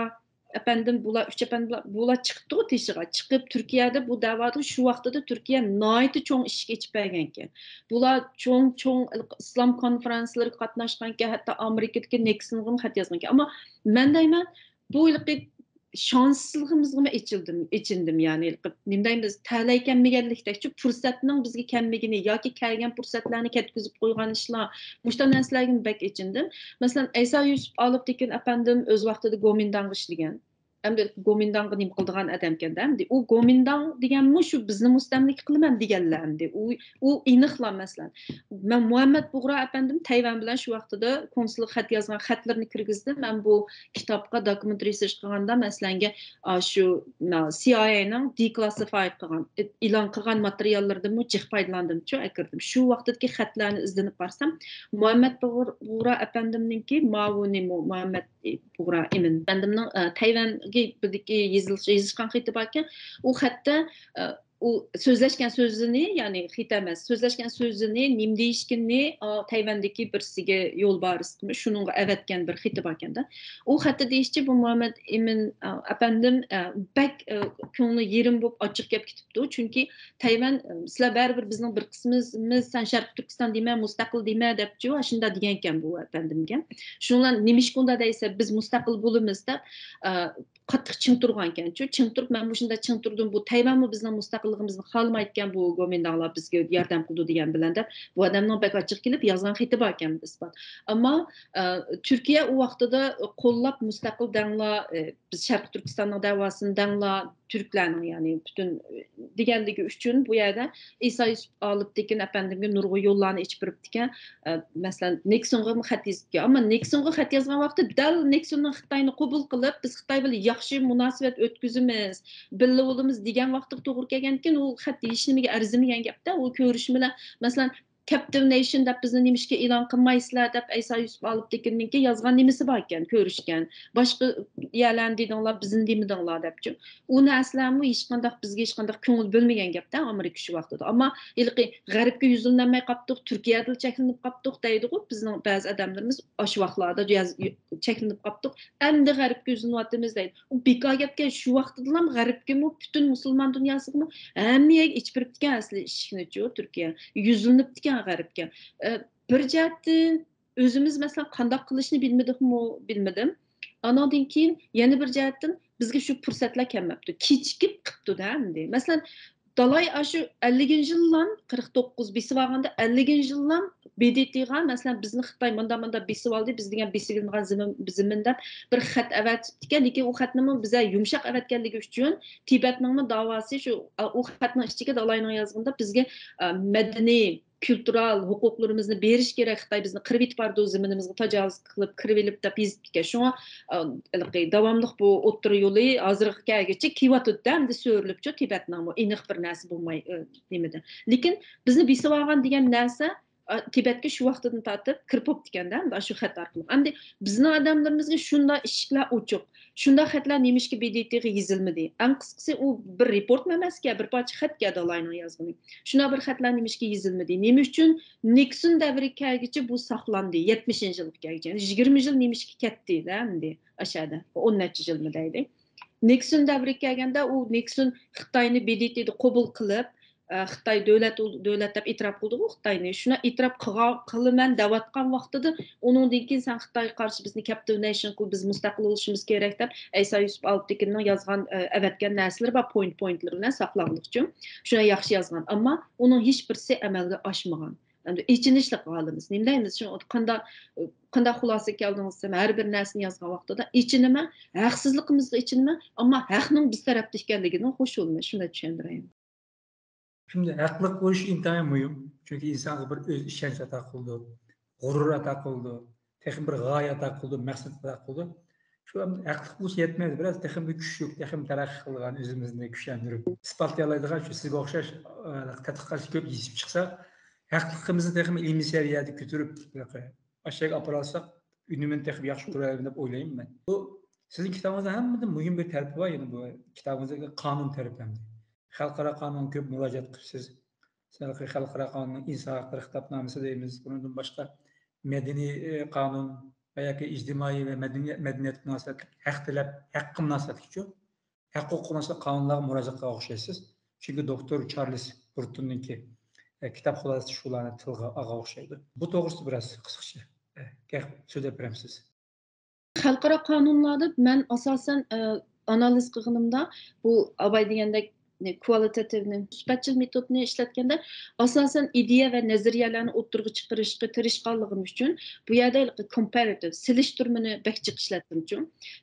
ئەپەندىم، بۇلار ئۈچ ئەپەندىلەر، بۇلار چىقىپتۇغۇ تېشىغا. چىقىپ تۈركىيەدە بۇ دەۋادا شۇ ۋاقتىدا تۈركىيە ناھايىتى چوڭ ئىشىك ئېچىپ بەرگەنكەن. بۇلار چوڭ، چوڭ ئىسلام كونفرانسلىرىغا قاتناشقانكەن، ھەتتا ئامېرىكىدىكى نېكسونغىمۇ خەت يازغانكەن. ئەمما مەن دەيمەن، بۇ ھېلىقى شانسسىزلىقىمىزغىمۇ ئېچىلدىم، ئېچىندىم، يەنى ھېلىقى نېمە دەيمىز، تەلەي كەلمىگەنلىكتەكچۇ، پۇرسەتنىڭ بىزگە كەلمىگىنى ياكى كەلگەن پۇرسەتلەرنى كەتكۈزۈپ قويغان ئىشلار، مۇشۇنداق نەرسىلەرگىمۇ بەك ئېچىندىم. مەسىلەن، ئەيسا يۈسۈپ ئالىپتېكىن ئەپەندىم ئۆز ۋاقتىدا گومىنداڭغا ئىشلىگەن. ئەمدى گومىنداڭغا نېمە قىلىدىغان ئادەمكەن-دە، ئەمدى ئۇ گومىنداڭ دېگەنمۇ شۇ بىزنى مۇستەملىكە قىلىمەن دېگەنلەر ئەمدى. ئۇ، ئۇ ئېنىقلا، مەسىلەن. مەن مۇھەممەد بۇغرا ئەپەندىم تەيۋەن بىلەن شۇ ۋاقتىدا كونسۇلغا خەت يازغان خەتلىرىنى كىرگۈزدۈم. مەن بۇ كىتابقا دوكۇمېنت رىسېرچ قىلغاندا، مەسىلەنگە، ئا، شۇ، نا، سى ئاي ئەينىڭ دېكلاسسىفاي قىلغان، ئېلان قىلغان ماتېرىياللىرىدىنمۇ جىق پايدىلاندىمچۇ، ئەكىردىم. شۇ ۋاقتىدىكى خەتلەرنى ئىزدىنىپ بارسام، مۇھەممەد بۇغرا، بۇغرا ئەپەندىمنىڭكى ماۋۇ نېمە، مۇھەممەد بۇغرا ئىمىن ئەپەندىمنىڭ، ئە، تەيۋەنگە بىردىكى يېزىلىش، يېزىشقان خېتى باركەن. ئۇ خەتتە، ئە، ئۇ سۆزلەشكەن سۆزىنى، يەنى خېتى ئەمەس، سۆزلەشكەن سۆزىنى، نېمە دېيىشكىنىنى، ئا، تەيۋەندىكى بىرسىگە يولبارىسقىمۇ شۇنىڭغا ئەۋەتكەن بىر خېتى باركەن-دە. ئۇ خەتتە دېيىشىچە، بۇ مۇھەممەد ئىمىن، ئا، ئەپەندىم، ئە، بەك، ئە، كۆڭلى يېرىم بولۇپ ئاچچىق گەپ كېتىپتۇ. چۈنكى تەيۋەن، ئە، سىلەر بەرىبىر بىزنىڭ بىر قىسمىمىز، سەن شەرقىي تۈركىستان دېمە، مۇستەقىل دېمە دەپچۇ، ئاشۇنداق دېگەنكەن بۇ ئەپەندىمگە. شۇنىڭ بىلەن نېمىشقا ئۇنداق دەيسە، بىز مۇستەقىل بولىمىز دەپ، ئە، قاتتىق چىڭ تۇرغانكەنچۇ. چىڭ تۇرۇپ، مەن مۇشۇنداق چىڭ تۇردۇم، بۇ تەيۋەنمۇ بىزنىڭ مۇستەقىللىقىمىزنى خالىمايدىكەن، بۇ گومىنداڭلار بىزگە ياردەم قىلىدۇ دېگەن بىلەن دەپ، بۇ ئادەمنىڭ بەك ئاچچىقى كېلىپ يازغان خېتى باركەن ئىسپات. ئەمما، ئە، تۈركىيە ئۇ ۋاقتىدا قوللاپ مۇستەقىل دەڭلار، ئە، بىز شەرقىي تۈركىستاننىڭ دەۋاسىنى دەڭلار، تۈركلەرنىڭ، يەنى پۈتۈن، ئە، دېگەنلىكى ئۈچۈن بۇ يەردە ئىسا يۈسۈپ ئالىپتېكىن ئەپەندىمگە نۇرغۇن يوللارنى ئېچىپ بېرىپتىكەن. ئە، مەسىلەن، نېكسونغىمۇ خەت يېزىپتىكەن. ئەمما نېكسونغا خەت يازغان ۋاقتىدا دەل نېكسوننىڭ خىتاينى قوبۇل قىلىپ، بىز خىتاي بىلەن ياخشى مۇناسىۋەت ئۆتكۈزىمىز، بىللە بولىمىز دېگەن ۋاقىتقا توغرا كەلگەنكىن، ئۇ خەت ھېچنېمىگە ئەرزىمىگەن گەپتە. ئۇ كۆرۈشمىلەر، مەسىلەن، كەپتىۋ نەيشن دەپ بىزنى نېمىشقا ئېلان قىلمايسىلەر دەپ ئەيسا يۈسۈپ ئالىپتېكىننىڭكى يازغان نېمىسى باركەن، كۆرۈشكەن. باشقا يەرلەرنى دېدىڭلار، بىزنى دېمىدىڭلار دەپچۇ. ئۇ نەرسىلەرمۇ ھېچقانداق، بىزگە ھېچقانداق كۆڭۈل بۆلمىگەن گەپتە ئامېرىكا شۇ ۋاقتىدا. ئەمما ھېلىقى غەربكە يۈزلىنەلمەي قاپتۇق، تۈركىيەدىلا چەكلىنىپ قاپتۇق دەيدىغۇ بىزنىڭ بەزى ئادەملىرىمىز، ئاشۇ ۋاقىتلاردا ياز-، چەكلىنىپ قاپتۇق، ئەمدى غەربكە يۈزلىنىۋاتىمىز دەيدۇ. ئۇ بىكار گەپكەن، شۇ ۋاقتىدىلا غەربكىمۇ، پۈتۈن مۇسۇلمان دۇنياسىغىمۇ، ھەممە يەرگە ئېچىپ بېرىپتىكەن ئەسلى ئىشىكنىچۇ تۈركىيە. يۈزلىنىپتىكەن غەربكە. ئە، بىر جەھەتتىن ئۆزىمىز، مەسىلەن، قانداق قىلىشنى بىلمىدۇقمۇ، بىلمىدىم. ئانىڭدىن كېيىن يەنە بىر جەھەتتىن بىزگە شۇ پۇرسەتلەر كەلمەپتۇ. كېچىكىپ قىپتۇ-دە ئەمدى. مەسىلەن، دالاي ئاشۇ ئەللىكىنچى يىللام، قىرىق توققۇز بېسىۋالغاندا، ئەللىكىنچى يىللام ب د ت غا، مەسىلەن، بىزنى خىتاي مۇنداق، مۇنداق بېسىۋالدى، بىز دېگەن بېسىۋېلىنغان زېمىن، زېمىن دەپ بىر خەت ئەۋەتىپتىكەن. لېكىن ئۇ خەتنىمۇ بىزگە يۇمشاق ئەۋەتكەنلىكى ئۈچۈن تىبەتنىڭمۇ داۋاسى شۇ، ئۇ خەتنىڭ ئىچىگە دالاينىڭ يازغىنىدا بىزگە، ئە، مەدەنىي كۇلتۇرال ھوقۇقلىرىمىزنى بېرىش كېرەك، خىتاي بىزنى قىرىۋېتىپ بارىدۇ، زېمىنىمىزغا تاجاۋۇز قىلىپ، كىرىۋېلىپ دەپ يېزىپ كەتكەن. شۇڭا، ئا، ھېلىقى داۋاملىق بۇ ئوتتۇرا يولى ھازىرغا كەلگۈچە كېلىۋاتىدۇ-دە، ئەمدى سۆرىلىپچۇ تىبەتنىڭمۇ ئېنىق بىر نەرسە بولماي، ئە، نېمىدە. لېكىن بىزنى بېسىۋالغان دېگەن نەرسە، ئا، تىبەتكە شۇ ۋاقتىدىن تارتىپ كىرىپ بوپتىكەن-دە، ئەمدى شۇ خەت ئارقىلىق. ئەمدى بىزنىڭ ئادەملىرىمىزگە شۇنداق ئىشىكلەر ئوچۇق، شۇنداق خەتلەر نېمىشقا ب د ت غا يېزىلمىدى؟ ئەڭ قىسقىسى، ئۇ بىر رېپورتمۇ ئەمەسكەن، بىر پارچە خەتكەن دالاينىڭ يازغىنى. شۇنداق بىر خەتلەر نېمىشقا يېزىلمىدى؟ نېمە ئۈچۈن نىكسون دەۋرىگە كەلگۈچە بۇ ساقلاندى؟ يەتمىشىنچى يىلغا كەلگۈچە، يەنى يىگىرمە يىل نېمىشقا كەتتى-دە ئەمدى ئاشەدە؟ ئون نەچچە يىلمۇ دەيلى. نىكسون دەۋرىگە كەلگەندە، ئۇ نىكسون خىتاينى ب د ت دا قوبۇل قىلىپ، ئە، خىتاي دۆلەت، دۆلەت دەپ ئېتىراپ قىلدىغۇ خىتاينى. شۇنداق ئېتىراپ قىلغا-، قىلىمەن دەۋاتقان ۋاقتىدا، ئۇنىڭدىن كېيىن سەن خىتايغا قارشى بىزنى كەپتىۋنېيشن قىل، بىز مۇستەقىل بولۇشىمىز كېرەك دەپ، ئەيسا يۈسۈپ ئالپتېكىننىڭ يازغان، ئە، ئەۋەتكەن نەرسىلىرى بار، پوينت، پوينتلىرى بىلەن ساقلانغۇچۇ. شۇنى ياخشى يازغان. ئەمما ئۇنىڭ ھېچ بىرسى ئەمەلگە ئاشمىغان. ئەمدى ئېچىنىشلىق ھالىمىز. نېمە دەيمىز؟ شۇ قانداق، قانداق خۇلاسىگە كەلدىڭىز دېسەم، ھەر بىر نەرسىنى يازغان ۋاقتىدا ئېچىنىمەن، ھەقسىزلىقىمىزغا ئېچىنىمەن، ئەمما ھەقنىڭ بىز تەرەپتە ئىكەنلىكىدىن خۇش بولىمەن. شۇنداق چۈشەندۈرەيمەن. شۇنداق ھەقلىق بولۇش ئىنتايىن مۇھىم. چۈنكى ئىنسانغا بىر ئۆز ئىشەنچ ئاتا قىلىدۇ، غۇرۇر ئاتا قىلىدۇ، تېخىمۇ بىر غايە ئاتا قىلىدۇ، مەقسەت ئاتا قىلىدۇ. شۇ ھەقلىق بولسا يەتمەيدۇ، بىراز تېخىمۇ كۈچلۈك، تېخىمۇ تەرەققىي قىلىدىغان، ئۆزىمىزنى كۈچلەندۈرۈپ، ئىسپاتلىيالايدىغان، شۇ سىزگە ئوخشاش، ئە، تەتقىقاتچى كۆپ يېتىشىپ چىقسا، ھەقلىقىمىزنى تېخىمۇ ئىلمىي سەۋىيەدە كۆتۈرۈپ، ئاشۇ يەرگە ئاپىرالساق، ئۈنۈمىنى تېخىمۇ ياخشى كۆرەلەيمەن دەپ ئويلايمەن مەن. بۇ سىزنىڭ كىتابىڭىزدا ھەممىدىن مۇھىم بىر تەرىپى بار، يەنە بۇ كىتابىڭىزدىكى قانۇن تەرىپى ئەمدى. خەلقئارا قانۇنغا كۆپ مۇراجىئەت قىلىپسىز. مىسالغا، خەلقئارا قانۇننىڭ ئىنسان ھەقلىرى خىتابنامىسى دەيمىز. بۇنىڭدىن باشقا مەدەنىي، ئى، قانۇن ۋە ياكى ئىجتىمائىي ۋە مەدەنىيەت، مەدەنىيەتكە مۇناسىۋەتلىك ھەق تەلەپ، ھەققە مۇناسىۋەتلىكچۇ؟ ھەق ھوقۇق مۇناسىۋەتلىك قانۇنلارغا مۇراجىئەت قىلغان ئوخشايسىز. چۈنكى دوكتور چارلىز بۇرتوننىڭكى، ئە، كىتاب خۇلاسىسى شۇلارنى تىلغا ئالغان ئوخشايدۇ. بۇ توغرىسىدا بىراز قىسقىچە، ئە، گەپ سۆزلەپ بېرەمسىز؟ خەلقئارا قانۇنلاردا مەن ئاساسەن، ئە، ئانالىز قىلغىنىمدا، بۇ ئاباي دېگەندەك، نى، كۋالىتېتىۋنى، سۈپەتچىل مېتودنى ئىشلەتكەندە، ئاساسەن ئىدىيە ۋە نەزەرىيەلەرنى ئوتتۇرىغا چىقىرىشقا تىرىشقانلىقىم ئۈچۈن، بۇ يەردە ھېلىقى كومپاراتىۋ، سېلىشتۇرمىنى بەك جىق ئىشلەتتىمچۇ.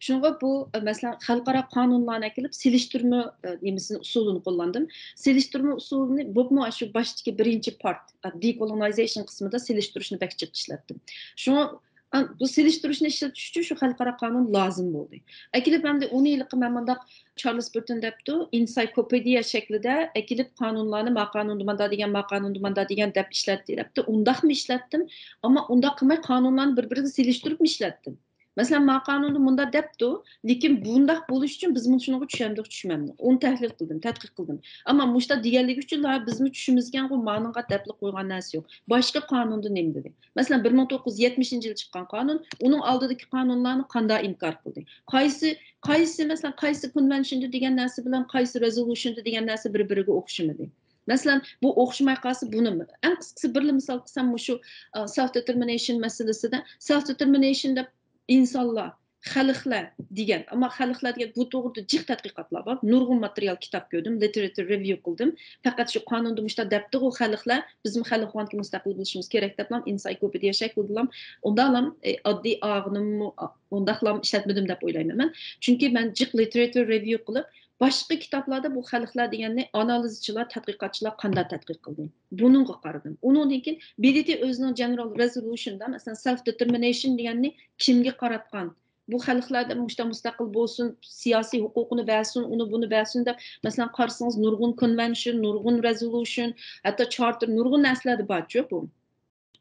شۇڭا بۇ، ئە، مەسىلەن، خەلقئارا قانۇنلارنى ئەكېلىپ، سېلىشتۇرما، ئە، نېمىسىنى، ئۇسۇلىنى قوللاندىم. سېلىشتۇرما ئۇسۇلىنى، بولۇپمۇ شۇ باشتىكى بىرىنچى پارت، ئە، دېكولونايزېيشن قىسمىدا سېلىشتۇرۇشنى بەك جىق ئىشلەتتىم. شۇڭا، ئا، بۇ سېلىشتۇرۇشنى ئىشلىتىش ئۈچۈن شۇ خەلقئارا قانۇن لازىم بولدى. ئەكېلىپ ئەمدى ئۇنى ھېلىقى مەن مۇنداق چارلىز بۇرتون دەپتۇ، ئېنسايكلوپېدىيە شەكلىدە ئەكېلىپ قانۇنلارنى، ما قانۇندا ماندا دېگەن، ما قانۇندا ماندا دېگەن دەپ ئىشلەتتى دەپتۇ. ئۇنداقمۇ ئىشلەتتىم، ئەمما ئۇنداق قىلماي قانۇنلارنى بىر-بىرىگە سېلىشتۇرۇپمۇ ئىشلەتتىم. مەسىلەن، ما قانۇندا مۇنداق دەپتۇ، لېكىن بۇنداق بولۇش ئۈچۈن بىز مۇشۇنىڭغا چۈشەندۇق، چۈشمەمدۇق. ئۇنى تەھلىل قىلدىم، تەتقىق قىلدىم. ئەمما مۇشۇنداق دېگەنلىكى ئۈچۈنلا بىزمۇ چۈشىمىزگەنغۇ مانىڭغا دەپلا قويغان نەرسە يوق. باشقا قانۇندا نېمە دېدى؟ مەسىلەن، بىر مىڭ توققۇز يۈز يەتمىشىنچى يىلى چىققان قانۇن، ئۇنىڭ ئالدىدىكى قانۇنلارنى قانداق ئىنكار قىلدى؟ قايسى، قايسى، مەسىلەن، قايسى كونۋېنشندا دېگەن نەرسە بىلەن قايسى رېزولۇشندا دېگەن نەرسە بىر-بىرىگە ئوخشىمىدى؟ مەسىلەن، بۇ ئوخشىماي قالسا، بۇنىمۇ، ئەڭ قىسقىسى بىرلا مىسال قىلسام، مۇشۇ، ئا، سېلف دېتېرمىنېيشن مەسىلىسىدە، سېلف دېتېرمىنېيشن دەپ ئىنسانلار، خەلقلەر دېگەن، ئەمما خەلقلەر دېگەن بۇ توغرىدا جىق تەتقىقاتلار بار. نۇرغۇن ماتېرىيال، كىتاب كۆردۈم، لىتېراتۇر رېۋيۇ قىلدىم. پەقەت شۇ قانۇندا مۇشۇنداق دەپتىغۇ خەلقلەر، بىزمۇ خەلق بولغانكى مۇستەقىل بولۇشىمىز كېرەك دەپلام، ئېنسايكلوپېدىيە شەكلىدىلام، ئۇنداقلام، ئە، ئاددىي ئاغىنىممۇ، ئا، ئۇنداقلام ئىشلەتمىدىم دەپ ئويلايمەن مەن. چۈنكى مەن جىق لىتېراتۇر رېۋيۇ قىلىپ، باشقا كىتابلاردا بۇ خەلقلەر دېگەننى ئانالىزچىلار، تەتقىقاتچىلار قانداق تەتقىق قىلدى؟ بۇنىڭغا قارىدىم. ئۇنىڭدىن كېيىن ب د ت ئۆزىنىڭ جېنېرال رېزولۇشندا، مەسىلەن، سېلف دېتېرمىنېيشن دېگەننى كىمگە قاراتقان؟ بۇ خەلقلەر دەپ مۇشۇنداق مۇستەقىل بولسۇن، سىياسىي ھوقۇقىنى بەرسۇن، ئۇنى بۇنى بەرسۇن دەپ، مەسىلەن، قارىسىڭىز، نۇرغۇن كونۋېنشن، نۇرغۇن رېزولۇشن، ھەتتا چارتېر، نۇرغۇن نەرسىلەردە بارچۇ بۇ.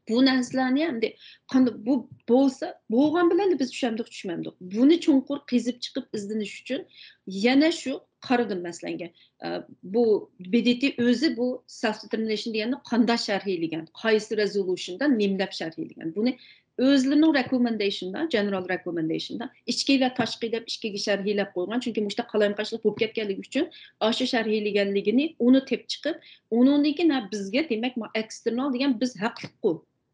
بۇ نەرسىلەرنى ئەمدى قانداق بۇ بولسا، بولغان بىلەن بىز چۈشەندۇق، چۈشمەمدۇق. بۇنى چوڭقۇر قېزىپ چىقىپ ئىزدىنىش ئۈچۈن يەنە شۇ قارىدىم مەسىلەنگە. ئە، بۇ ب د ت ئۆزى بۇ سېلف دېتېرمىنېيشن دېگەننى قانداق شەرھلىگەن، قايسى رېزولۇشندا نېمە دەپ شەرھلىگەن؟ بۇنى ئۆزلىرىنىڭ رېكومېندېيشندا، جېنېرال رېكومېندېيشندا ئىچكى ۋە تاشقى دەپ ئىككىگە شەرھلەپ قويغان. چۈنكى مۇشۇنداق قالايمىقاشلىق بولۇپ كەتكەنلىكى ئۈچۈن ئاشۇ شەرھلىگەنلىكىنى ئۇنى تېپىپ چىقىپ، ئۇنىڭدىن كېيىن، ھە، بىزگە، دېمەك، ما-، ئېكستېرنال دېگەن بىز ھەقلىققۇ.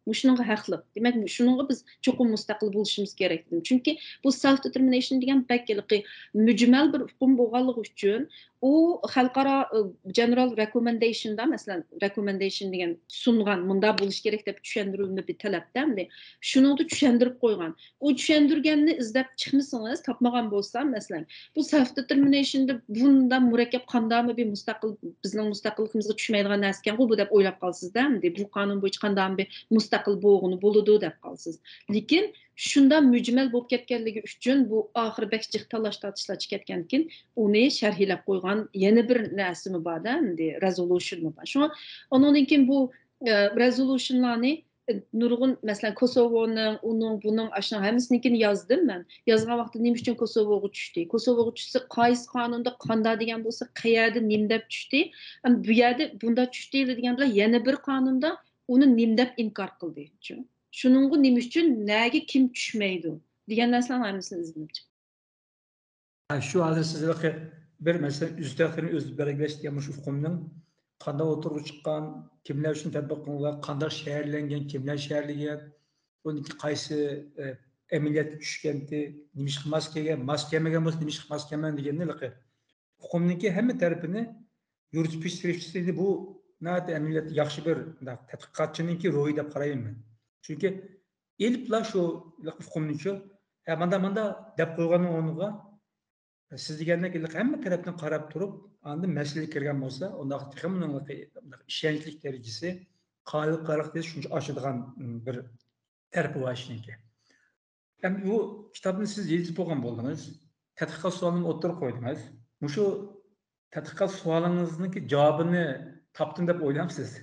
مۇشۇنىڭغا ھەقلىق. دېمەك، شۇنىڭغا بىز چوقۇم مۇستەقىل بولۇشىمىز كېرەك دېدىم. چۈنكى بۇ سېلف دېتېرمىنېيشن دېگەن بەك ھېلىقى مۈجمەل بىر ئۇقۇم بولغانلىقى ئۈچۈن، ئۇ خەلقئارا، ئى، جېنېرال رېكومېندېيشندا، مەسىلەن، رېكومېندېيشن دېگەن سۇنغان، مۇنداق بولۇش كېرەك دەپ چۈشەندۈرۈلمە بىر تەلەپتە، ئەمدى شۇنىڭدا چۈشەندۈرۈپ قويغان. ئۇ چۈشەندۈرگەننى ئىزدەپ چىقمىسىڭىز، تاپمىغان بولسا، مەسىلەن، بۇ سېلف دېتېرمىنېيشندا بۇنداق مۇرەككەپ قانداقمۇ بىر مۇستەقىل، بىزنىڭ مۇستەقىللىقىمىزغا چۈشمەيدىغان نەرسىكەنغۇ بۇ دەپ ئويلاپ قالىسىز-دە، ئەمدى بۇ قانۇن بويىچە قانداقمۇ بىر مۇستەقىل بولغىنى بولىدۇ دەپ قالىسىز. لېكىن شۇنداق مۈجمەل بولۇپ كەتكەنلىكى ئۈچۈن بۇ ئاخىرى بەك جىق تالاش-تارتىشلار چىقىپ كەتكەندىكىن ئۇنى شەرھلەپ قويغان يەنە بىر نەرسىمۇ بار-دە، ئەمدى رېزولۇشنمۇ بار. شۇڭا ئۇنىڭدىن كېيىن بۇ، ئە، رېزولۇشنلارنى، ئە، نۇرغۇن، مەسىلەن، كوسوۋونىڭ، ئۇنىڭ، بۇنىڭ، ئاشۇنىڭ ھەممىسىنىڭكىنى يازدىم مەن. يازغان ۋاقتىدا نېمە ئۈچۈن كوسوۋوغا چۈشتى؟ كوسوۋوغا چۈشسە قايسى قانۇندا، قانداق دېگەن بولسا، قەيەردە، نېمە دەپ چۈشتى؟ ئەمما بۇ يەردە بۇنداق چۈشتى دېگەن بىلەن يەنە بىر قانۇندا ئۇنى نېمە دەپ ئىنكار قىلدى؟ شۇنىڭغا نېمە ئۈچۈن، نەگە كىم چۈشمەيدۇ دېگەن نەرسىلەرنىڭ ھەممىسىنى ئىزدىنىپ چىقتىم. ھە، شۇ ھازىر سىز بىر مەسىلەن ئۈزۈك تەقدىرنى ئۆزى بەلگىلەش دېگەن مۇشۇ ئۇقۇمنىڭ قانداق ئوتتۇرىغا چىققان، كىملەر ئۈچۈن تەتبىق قىلىنغان، قانداق شەرھلەنگەن، كىملەر شەرھلىگەن، بۇنىڭكى قايسى، ئە، ئەمەلىيەتكە چۈشكەنتى، نېمىشقا ماس كەلگەن، ماس كەلمىگەن بولسا نېمىشقا ماس كەلمىگەن دېگەننى ھېلىقى ئۇقۇمنىڭكى ھەممە تەرىپىنى يۇرۇتۇپ پىشۇرۇش تېخنىكىسى، بۇ ناھايىتى ئەمەلىيەتتە ياخشى بىر مۇنداق تەتقىقاتچىنىڭكى روھى دەپ قارايمەن مەن. چۈنكى ئېلىپلا شۇ ئۇقۇمنىچۇ، ھە، مانداق، مانداق دەپ قويغاننىڭ ئورنىغا، سىز دېگەندەك ھەممە تەرەپتىن قاراپ تۇرۇپ، ئاندىن مەسىلىگە كىرگەن بولسا، ئۇنداق تېخىمۇ ئۇنىڭ ئىشەنچلىك دەرىجىسى، قايىل قاراق دېسە شۇنچە ئاشىدىغان بىر تەرىپى بار ئىشنىڭكى. ئەمدى بۇ كىتابنى سىز يېزىپ بولغان بولدىڭىز. تەتقىقات سوئالىنى ئوتتۇرىغا قويدىڭىز. مۇشۇ تەتقىقات سوئالىڭىزنىڭكى جاۋابىنى تاپتىم دەپ ئويلامسىز؟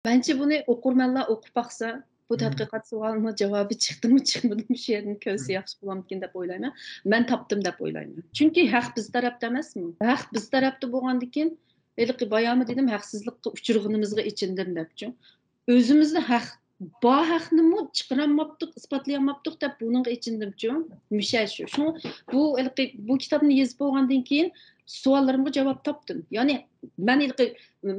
مەنچە بۇنى ئوقۇرمەنلەر ئوقۇپ باقسا، بۇ مم. تەتقىقات سوئالىنىڭ جاۋابى چىقتىمۇ، چىقمىدىمۇ، شۇ يەردىن كۆرسە مم. ياخشى بولامدىكىن دەپ ئويلايمەن. مەن تاپتىم دەپ ئويلايمەن. چۈنكى ھەق بىز تەرەپتە ئەمەسمۇ؟ ھەق بىز تەرەپتە بولغاندىكىن، ھېلىقى بايامى دېدىم، ھەقسىزلىققا ئۇچرىغىنىمىزغا ئېچىندىم دەپچۇ. ئۆزىمىزدە ھەق، بار ھەقنىمۇ چىقىرالماپتۇق، ئىسپاتلىيالماپتۇق دەپ بۇنىڭغا ئېچىندىمچۇ. مۇشۇ شۇ. شۇڭا بۇ ھېلىقى، بۇ كىتابنى يېزىپ بولغاندىن كېيىن سوئاللىرىمغا جاۋاب تاپتىم. يەنى مەن ھېلىقى،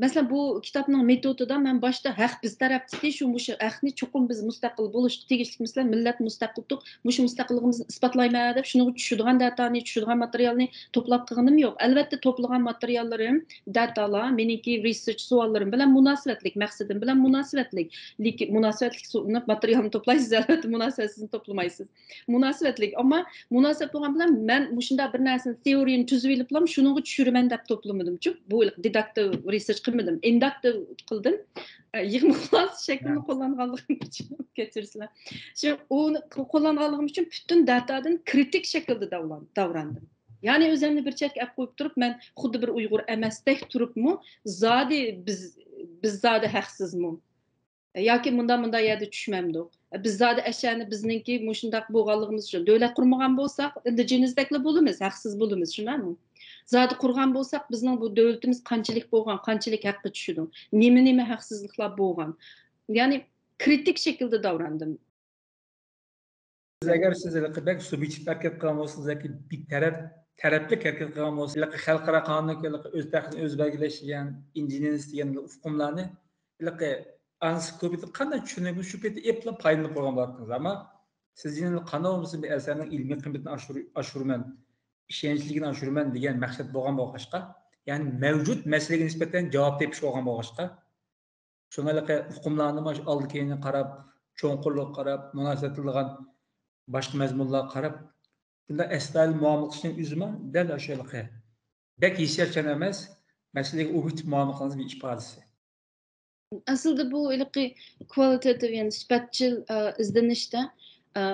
مەسىلەن، بۇ كىتابنىڭ مېتودىدا مەن باشتا ھەق بىز تەرەپتىكى، شۇ مۇشۇ ھەقنى چوقۇم بىز مۇستەقىل بولۇشقا تېگىشلىكمىز، مىللەت مۇستەقىل تۇق، مۇشۇ مۇستەقىللىقىمىزنى ئىسپاتلايمەن دەپ شۇنىڭغا چۈشىدىغان داتانى، چۈشىدىغان ماتېرىيالنى توپلاپ قىلغىنىم يوق. ئەلۋەتتە، توپلىغان ماتېرىياللىرىم، داتالار مېنىڭكى رېسېرچ سوئاللىرىم بىلەن مۇناسىۋەتلىك، مەقسىتىم بىلەن مۇناسىۋەتلىك. لېكىن مۇناسىۋەتلىك سو-، ماتېرىيالنى توپلايسىز، ئەلۋەتتە، مۇناسىۋەتسىزنى توپلىمايسىز. مۇناسىۋەتلىك. ئەمما مۇناسىۋەت بولغان بىلەن مەن مۇشۇنداق بىر نەرسىنى تېئورىيىنى تۈزۈۋېلىپلا شۇنىڭغا چۈشۈرىمەن دەپ توپلىمىدىمچۇ. بۇ دېداكتىۋ رېسېرچ قىلمىدىم. ئىنداكتىۋ قىلدىم. ئە، يىغما خۇلاسە شەكلىنى ھە. قوللانغانلىقىم ئۈچۈن، كەچۈرسىلەر. شۇ، ئۇنى قوللانغانلىقىم ئۈچۈن پۈتۈن داتادىن كرىتىك شەكىلدە داۋران-، داۋراندىم. يەنى ئۆزۈمنى بىر چەتكە ئەپ قويۇپ تۇرۇپ، مەن خۇددى بىر ئۇيغۇر ئەمەستەك تۇرۇپمۇ، زادى بىز، بىز زادى ھەقسىزمۇ؟ ياكى مۇنداق، مۇنداق يەردە چۈشمەمدۇق؟ بىز زادى ئەشەنى بىزنىڭكى مۇشۇنداق بولغانلىقىمىز ئۈچۈن دۆلەت قۇرمىغان بولساق، ئىندىجېنىستەكلا بولىمىز، ھەقسىز بولىمىز، شۇنداقمۇ؟ زادى قۇرغان بولساق، بىزنىڭ بۇ دۆلىتىمىز قانچىلىك بولغان، قانچىلىك ھەققە چۈشىدۇ؟ نېمە، نېمە ھەقسىزلىقلار بولغان؟ يەنى كرىتىك شەكىلدە داۋراندىم. سىز ئەگەر سىز ھېلىقى بەك سۇبيېكتىپ ھەرىكەت قىلغان بولسىڭىز ياكى بىر تەرەپ، تەرەپلىك ھەرىكەت قىلغان بولسا، ھېلىقى خەلقئارا قانۇندىكى ھېلىقى ئۆز تەقدىرىنى ئۆزى بەلگىلەش دېگەن، ئىندىجېنىس دېگەن ئۇقۇملارنى ھېلىقى ئانسىكلوپېدىيە قانداق چۈشىنىمىز شۇ پېتى ئېپلا پايدىلىنىپ قويغان بولاتتىڭىز. ئەمما سىز يەنە قانداق بولمىسۇن بىر ئەسەرنىڭ ئىلمىي قىممىتىنى ئاشۇر-، ئاشۇرىمەن، ئىشەنچلىكىنى ئاشۇرىمەن دېگەن مەقسەت بولغان بولغاچقا، يەنى مەۋجۇت مەسىلىگە نىسبەتەن جاۋاب تېپىش بولغان بولغاچقا، شۇڭا ھېلىقى ئۇقۇملارنى مانا شۇ ئالدى كەينىگە قاراپ، چوڭقۇرلۇققا قاراپ، مۇناسىۋەتلىك بولغان باشقا مەزمۇنلارغا قاراپ، بۇنداق ئەستايىدىل مۇئامىلە قىلىشنىڭ ئۆزىمۇ دەل ئاشۇ ھېلىقى بەك ھېسسىياتچان ئەمەس، مەسىلىگە ئوبيېكتىپ مۇئامىلە قىلىشنىڭ بىر ئىپادىسى. ئەسلىدە بۇ ھېلىقى كۋالىتېتىپ، يەنى سۈپەتچىل، ئە، ئىزدىنىشتە، ئە،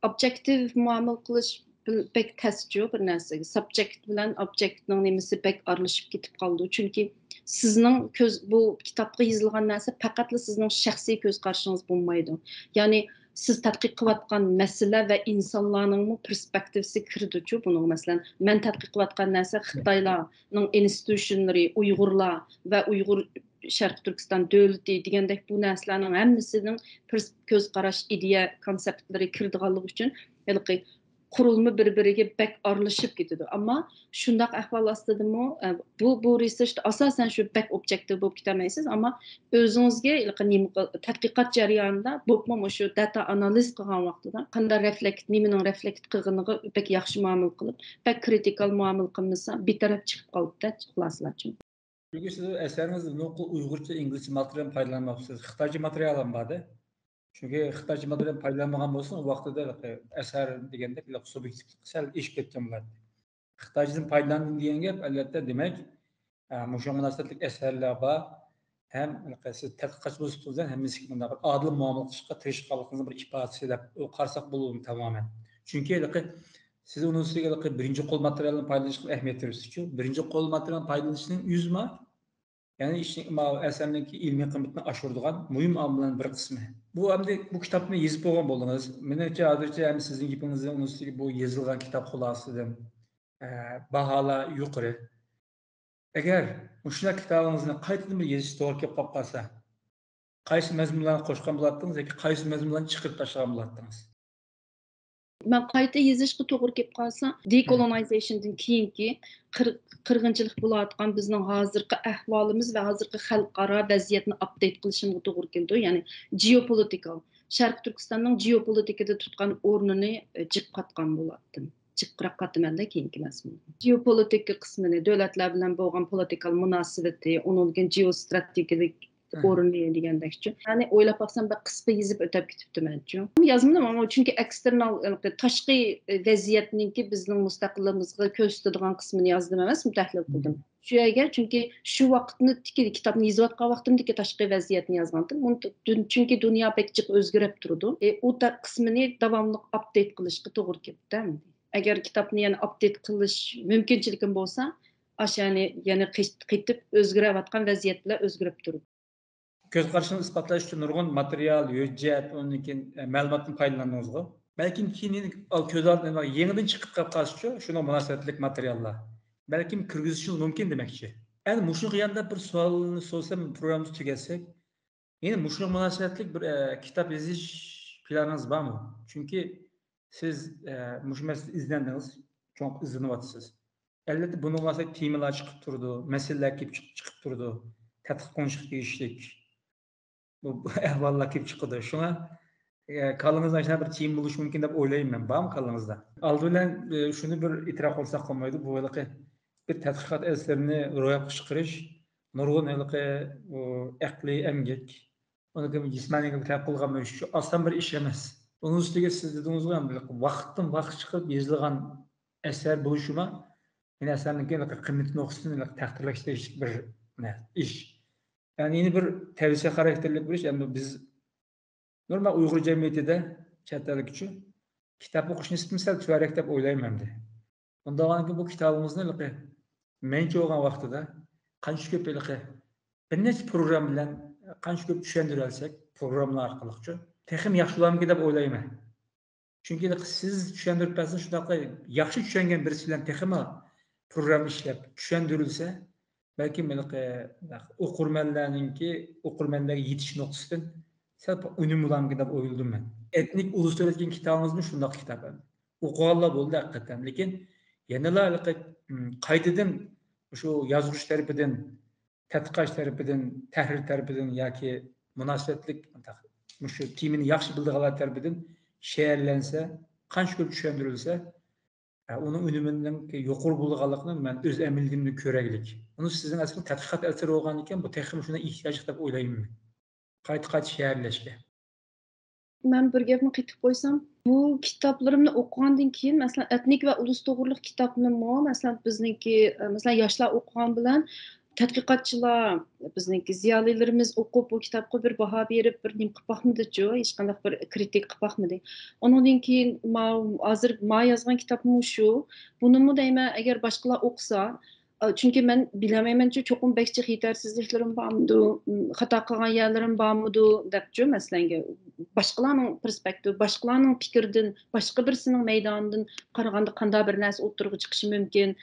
ئوبيېكتىپ مۇئامىلە قىلىش بىل-، بەك تەسچۇ بىر نەرسىگە. سابجېكت بىلەن ئوبيېكتنىڭ نېمىسى بەك ئارىلىشىپ كېتىپ قالىدۇ. چۈنكى سىزنىڭ كۆز-، بۇ كىتابقا يېزىلغان نەرسە پەقەتلا سىزنىڭ شەخسىي كۆز قارىشىڭىز بولمايدۇ. يەنى سىز تەتقىق قىلىۋاتقان مەسىلە ۋە ئىنسانلارنىڭمۇ پېرسپېكتىۋىسى كىرىدۇچۇ بۇنىڭغا. مەسىلەن، مەن تەتقىق قىلىۋاتقان نەرسە خىتايلارنىڭ ئىنستىتۇشنلىرى، ئۇيغۇرلار ۋە ئۇيغۇر شەرقىي تۈركىستان دۆلىتى دېگەندەك بۇ نەرسىلەرنىڭ ھەممىسىنىڭ پىرس-، كۆز قاراش، ئىدىيە، كونسېپتلىرى كىرىدىغانلىقى ئۈچۈن ھېلىقى قۇرۇلما بىر-بىرىگە بەك ئارىلىشىپ كېتىدۇ. ئەمما شۇنداق ئەھۋال ئاستىدىمۇ، ئە، بۇ، بۇ رېسېرچتا ئاساسەن شۇ بەك ئوبيېكتىپ بولۇپ كېتەلمەيسىز، ئەمما ئۆزىڭىزگە ھېلىقى نېمە، تەتقىقات جەريانىدا، بولۇپمۇ مۇشۇ داتا ئانالىز قىلغان ۋاقتىدا قانداق رېفلېكت، نېمىنىڭ رېفلېكت قىلغىنىغا بەك ياخشى مۇئامىلە قىلىپ، بەك كرىتىكال مۇئامىلە قىلمىسا، بىتەرەپ چىقىپ قالىدۇ-دە، خۇلاسىلەرچۇ. چۈنكى سىز ئەسەرىڭىزدە نوقۇل ئۇيغۇرچە، ئىنگلىزچە ماتېرىيال پايدىلانماپسىز. خىتايچە ماتېرىيال ھەم باردى. چۈنكى خىتايچە ماتېرىيال پايدىلانمىغان بولسىڭ، ئۇ ۋاقتىدا ئەسەر دېگەندەك سۇبيېكتىپلىقى سەل ئېشىپ كەتكەن بولاتتى. خىتايچىدىن پايدىلاندىم دېگەن گەپ، ئەلۋەتتە، دېمەك، ئە، مۇشۇ مۇناسىۋەتلىك ئەسەرلەر بار. ھەم سىز تەتقىقاتچى بولۇشىڭىز بىلەن ھەممىسىگە مۇنداق بىر ئادىل مۇئامىلە قىلىشقا تىرىشقانلىقىڭىزنىڭ بىر ئىپادىسى دەپ قارىساق بولىدۇ تامامەن. چۈنكى ھېلىقى سىز ئۇنىڭ ئۈستىگە ھېلىقى بىرىنچى قول ماتېرىيالنى پايدىلىنىشقا ئەھمىيەت بېرىسىزچۇ؟ بىرىنچى قول ماتېرىيالنى پايدىلىنىشنىڭ ئۆزىمۇ، يەنى ئىشنى، ماۋۇ ئەسەرنىڭكى ئىلمىي قىممىتىنى ئاشۇرىدىغان مۇھىم ئامىللارنىڭ بىر قىسمى. بۇ ئەمدى بۇ كىتابنى يېزىپ بولغان بولدىڭىز. مېنىڭچە، ھازىرچە ھەم سىزنىڭ گېپىڭىزدىن ئۇنىڭ ئۈستىگە بۇ يېزىلغان كىتاب خۇلاسىدىن، ئە، باھالار يۇقىرى. ئەگەر مۇشۇنداق كىتابىڭىزنى قايتىدىن بىر يېزىش توغرا كېلىپ قالىپ قالسا، قايسى مەزمۇنلارنى قوشقان بولاتتىڭىز ياكى قايسى مەزمۇنلارنى چىقىرىپ تاشلىغان بولاتتىڭىز؟ مەن قايتا يېزىشقا توغرا كېلىپ قالسا، دېكولونايزېيشندىن كېيىنكى قىر-، قىرغىنچىلىق بولۇۋاتقان بىزنىڭ ھازىرقى ئەھۋالىمىز ۋە ھازىرقى خەلقئارا ۋەزىيەتنى ئاپدېيت قىلىشىمغا توغرا كېلىدۇ. يەنى جېئوپولىتىكال، شەرقىي تۈركىستاننىڭ جېئوپولىتىكىدا تۇتقان ئورنىنى، ئە، جىق قاتقان بولاتتىم. جىقراق قاتىمەن-دە كېيىنكى مەزمۇنغا. جېئوپولىتىكا قىسمىنى، دۆلەتلەر بىلەن بولغان پولىتىكال مۇناسىۋىتى، ئۇنىڭدىن كېيىن جېئوستراتېگىيەلىك ئورنى دېگەندەكچۇ. يەنى ئويلاپ باقسام، بەك قىسقا يېزىپ ئۆتۈپ كېتىپتىمەنچۇ. يازمىدىم، ئەمما چۈنكى ئېكستېرنال، ھېلىقى تاشقى ۋەزىيەتنىڭكى بىزنىڭ مۇستەقىللىقىمىزغا كۆرسىتىدىغان قىسمىنى يازدىم ئەمەسمۇ، تەھلىل قىلدىم. شۇ يەرگە، چۈنكى شۇ ۋاقىتنىكى كىتابنى يېزىۋاتقان ۋاقتىمدىكى تاشقى ۋەزىيەتنى يازغانتىم. ئۇنى دۇن-، چۈنكى دۇنيا بەك جىق ئۆزگىرىپ تۇرىدۇ. ئە، ئۇ تا-، قىسمىنى داۋاملىق ئاپدېيت قىلىشقا توغرا كېلىپتۇ ئەمدى. ئەگەر كىتابنى يەنە ئاپدېيت قىلىش مۇمكىنچىلىكىم بولسا، ئاشۇ يەنى، يەنى قېيت-، قېتىپ ئۆزگىرىۋاتقان ۋەزىيەت بىلەن ئۆزگىرىپ تۇرىدۇ. كۆز قارىشىڭىزنى ئىسپاتلاش ئۈچۈن نۇرغۇن ماتېرىيال، ھۆججەت، ئۇنىڭدىن كېيىن، ئە، مەلۇماتتىن پايدىلاندىڭىزغۇ. بەلكىم كېيىن يەنە، ئا، كۆز ئالدىدا يېڭىدىن چىقىپ قالسىچۇ، شۇنىڭغا مۇناسىۋەتلىك ماتېرىياللار. بەلكىم كىرگۈزۈشىڭىز مۇمكىن دېمەكچى. ئەنە مۇشۇنىڭغا يانداپ بىر سوئالنى سورىسام، پروگراممىمىزنى تۈگەتسەك، يەنە مۇشۇنىڭغا مۇناسىۋەتلىك بىر، ئە، كىتاب يېزىش پىلانىڭىز بارمۇ؟ چۈنكى سىز، ئە، مۇشۇ مەسىلىدە ئىزدەندىڭىز، چوڭقۇر ئىزدىنىۋاتىسىز. ئەلۋەتتە، بۇنىڭغا ماسلىق تېمىلار چىقىپ تۇرىدۇ، مەسىلىلەر كېلىپ چىق-، چىقىپ تۇرىدۇ، تەتقىق قىلىنىشقا تېگىشلىك بۇ، بۇ ئەھۋاللار كېلىپ چىقىدۇ. شۇڭا، ئە، كاللىڭىزدا ئاشۇنداق بىر تېما بولۇشى مۇمكىن دەپ ئويلايمەن مەن. بارمۇ كاللىڭىزدا؟ ئالدى بىلەن، ئە، شۇنى بىر ئېتىراپ قىلساق بولمايدۇ. بۇ ھېلىقى بىر تەتقىقات ئەسىرىنى روياپقا چىقىرىش، نۇرغۇن ھېلىقى، ئۇ، ئەقلىي ئەمگەك، ئۇنىڭ جىسمانىي تەلەپ قىلغان بىر ئىش، ئاسان بىر ئىش ئەمەس. ئۇنىڭ ئۈستىگە سىز دېدىڭىزغۇ، ھەم ۋاقىتتىن ۋاقىت چىقىرىپ يېزىلغان ئەسەر بولۇشىمۇ، يەنە ئەسەرنىڭكى قىممىتى نۇقتىسىدىن تەقدىرلەشكە تېگىشلىك بىر نە-، ئىش. يەنى يەنە بىر تەۋسىيە خاراكتېرلىك بىر ئىش. ئەمدى بىز نورمال ئۇيغۇر جەمئىيىتىدە چەت ئەلگىچۇ كىتاب ئوقۇش نىسبىتى سەل تۆۋەنرەك دەپ ئويلايمەن ئەمدى. ئۇنداق بولغاندىكىن بۇ كىتابىڭىزنى ھېلىقى مەنچە بولغان ۋاقتىدا قانچە كۆپ ھېلىقى بىر نەچچە پروگرامما بىلەن قانچە كۆپ چۈشەندۈرەلىسەك، پروگراممىلار ئارقىلىقچۇ، تېخىمۇ ياخشى بولارمىكىن دەپ ئويلايمەن. چۈنكى ھېلىقى سىز چۈشەندۈرۈپ بەرسىڭىز، شۇنداق ياخشى چۈشەنگەن بىرسى بىلەن تېخىمۇ پروگرامما ئىشلەپ چۈشەندۈرۈلسە، بەلكىم ھېلىقى ئوقۇرمەنلەرنىڭكى، ئوقۇرمەنلەرگە يېتىش نۇقتىسىدىن سەل ئۈنۈم بولارمىكىن دەپ ئويلىدىم مەن. ئېتنىك ئۇلۇس دۆلەت دېگەن كىتابىڭىزمۇ شۇنداق كىتاب. ئوقۇغانلار بولدى ھەقىقەتەن. لېكىن يەنىلا ھېلىقى، م، قايتىدىن شۇ يازغۇچى تەرىپىدىن، تەتقىقاتچى تەرىپىدىن، تەھرىر تەرىپىدىن ياكى مۇناسىۋەتلىك مۇشۇ تېمىنى ياخشى بىلىدىغانلار تەرىپىدىن شەرھلەنسە، قانچە كۆپ چۈشەندۈرۈلسە، ئۇنىڭ ئۈنۈمىنىڭ يۇقىرى بولىدىغانلىقىنى مەن ئۆز ئەمەلىيىتىمدە كۆرەرلىك. ئۇنى سىزنىڭ ئەسلىدە تەتقىقات ئەسىرى بولغاندىكىن، بۇ تېخىمۇ شۇنداق ئېھتىياجلىق دەپ ئويلايمەن. قايتا-قايتا شەرھلەشكە. مەن بىر گەپنى قېتىپ قويسام، بۇ كىتابلىرىمنى ئوقۇغاندىن كېيىن، مەسىلەن، ئېتنىك ۋە ئۇلۇس توغرۇلۇق كىتابنىمۇ، مەسىلەن، بىزنىڭكى، ئە، مەسىلەن، ياشلار ئوقۇغان بىلەن تەتقىقاتچىلار، بىزنىڭكى زىيالىيلىرىمىز ئوقۇپ، بۇ كىتابقا بىر باھا بېرىپ، بىر نېمە قىلىپ باقمىدىچۇ، ھېچقانداق بىر كرىتىك قىلىپ باقمىدى. ئۇنىڭدىن كېيىن ما-، ھازىر ما يازغان كىتابمۇ شۇ. بۇنىمۇ دەيمەن، ئەگەر باشقىلار ئوقۇسا، ئا، چۈنكى مەن بىلەلمەيمەنچۇ، چوقۇم بەك جىق يېتەرسىزلىكلىرىم بارمىدۇ، م، خاتا قىلغان يەرلىرىم بارمىدۇ دەپچۇ، مەسىلەنگە، باشقىلارنىڭ پېرسپېكتىۋى، باشقىلارنىڭ پىكرىدىن، باشقا بىرسىنىڭ مەيدانىدىن قارىغاندا قانداق بىر نەرسە ئوتتۇرىغا چىقىشى مۇمكىن،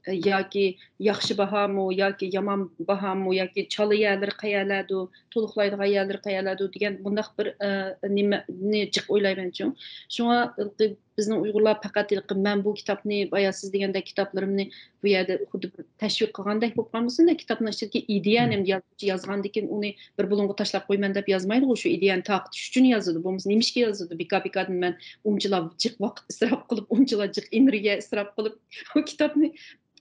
ئە، ياكى ياخشى باھامۇ، ياكى يامان باھامۇ، ياكى چالا يەرلىرى قەيەرلەردۇ، تولۇقلايدىغان يەرلىرى قەيەرلەردۇ دېگەن بۇنداق بىر، ئە، نېمىنى جىق ئويلايمەنچۇ. شۇڭا، بىزنىڭ ئۇيغۇرلار پەقەت ھېلىقى مەن بۇ كىتابنى، بايا سىز دېگەندەك كىتابلىرىمنى بۇ يەردە خۇددى بىر تەشۋىق قىلغاندەك بولۇپ قالمىسۇن-دە، كىتابنىڭ ئىچىدىكى ئىدىيەنى يازغۇچى يازغاندىكىن ئۇنى بىر بۇلۇڭغا تاشلاپ قويىمەن دەپ يازمايدىغۇ، شۇ ئىدىيەنى تارقىتىش ئۈچۈن يازىدۇ. بولمىسا نېمىشقا يازىدۇ؟ بىكار-بىكاردىن مەن ئۇنچىلا جىق ۋاقىت ئىسراپ قىلىپ، ئۇنچىلا جىق ئېنېرگىيە ئىسراپ قىلىپ، بۇ كىتابنى،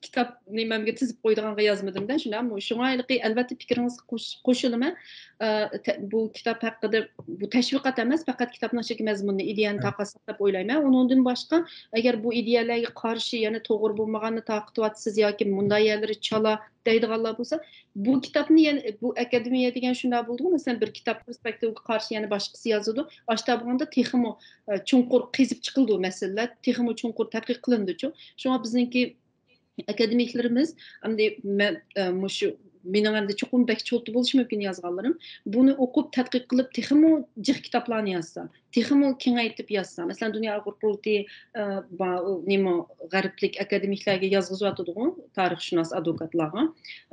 كىتابنى مەنگە تىزىپ قويىدىغانغا يازمىدىم-دە، شۇنداقمۇ؟ شۇڭا ھېلىقى، ئەلۋەتتە، پىكرىڭىزگە قوش-، قوشۇلىمەن. ئە، تە-، بۇ كىتاب ھەققىدە، بۇ تەشۋىقات ئەمەس، پەقەت كىتابنىڭ ئىچىدىكى مەزمۇننى، ئىدىيەنى تارقاتساق دەپ ئويلايمەن. ئۇنىڭدىن باشقا، ئەگەر بۇ ئىدىيەلەرگە قارشى، يەنە توغرا بولمىغاننى تارقىتىۋاتىسىز ياكى مۇنداق يەرلىرى چالا دەيدىغانلار بولسا، بۇ كىتابنى يەنە، بۇ ئاكادېمىيە دېگەن شۇنداق بولىدىغۇ، مەسىلەن، بىر كىتاب پېرسپېكتىۋىغا قارشى يەنە باشقىسى يازىدۇ. ئاشتا بولغاندا تېخىمۇ، ئە، چوڭقۇر قېزىپ چىقىلىدۇ مەسىلىلەر، تېخىمۇ چوڭقۇر تەتقىق قىلىنىدۇچۇ. شۇڭا بىزنىڭكى ئاكادېمىكلىرىمىز ئەمدى مەن، ئە، مۇشۇ مېنىڭ ئەمدى چوقۇم بەك چولتا بولۇشى مۇمكىن يازغانلىرىم. بۇنى ئوقۇپ تەتقىق قىلىپ تېخىمۇ جىق كىتابلارنى يازسا، تېخىمۇ كېڭەيتىپ يازسا، مەسىلەن، دۇنيا ئۇيغۇر قۇرۇلتىيى، ئە، با-، ئۇ نېمە، غەربلىك ئاكادېمىكلارغا يازغۇزۇۋاتىدىغۇ، تارىخشۇناس ئادۋوكاتلارغا.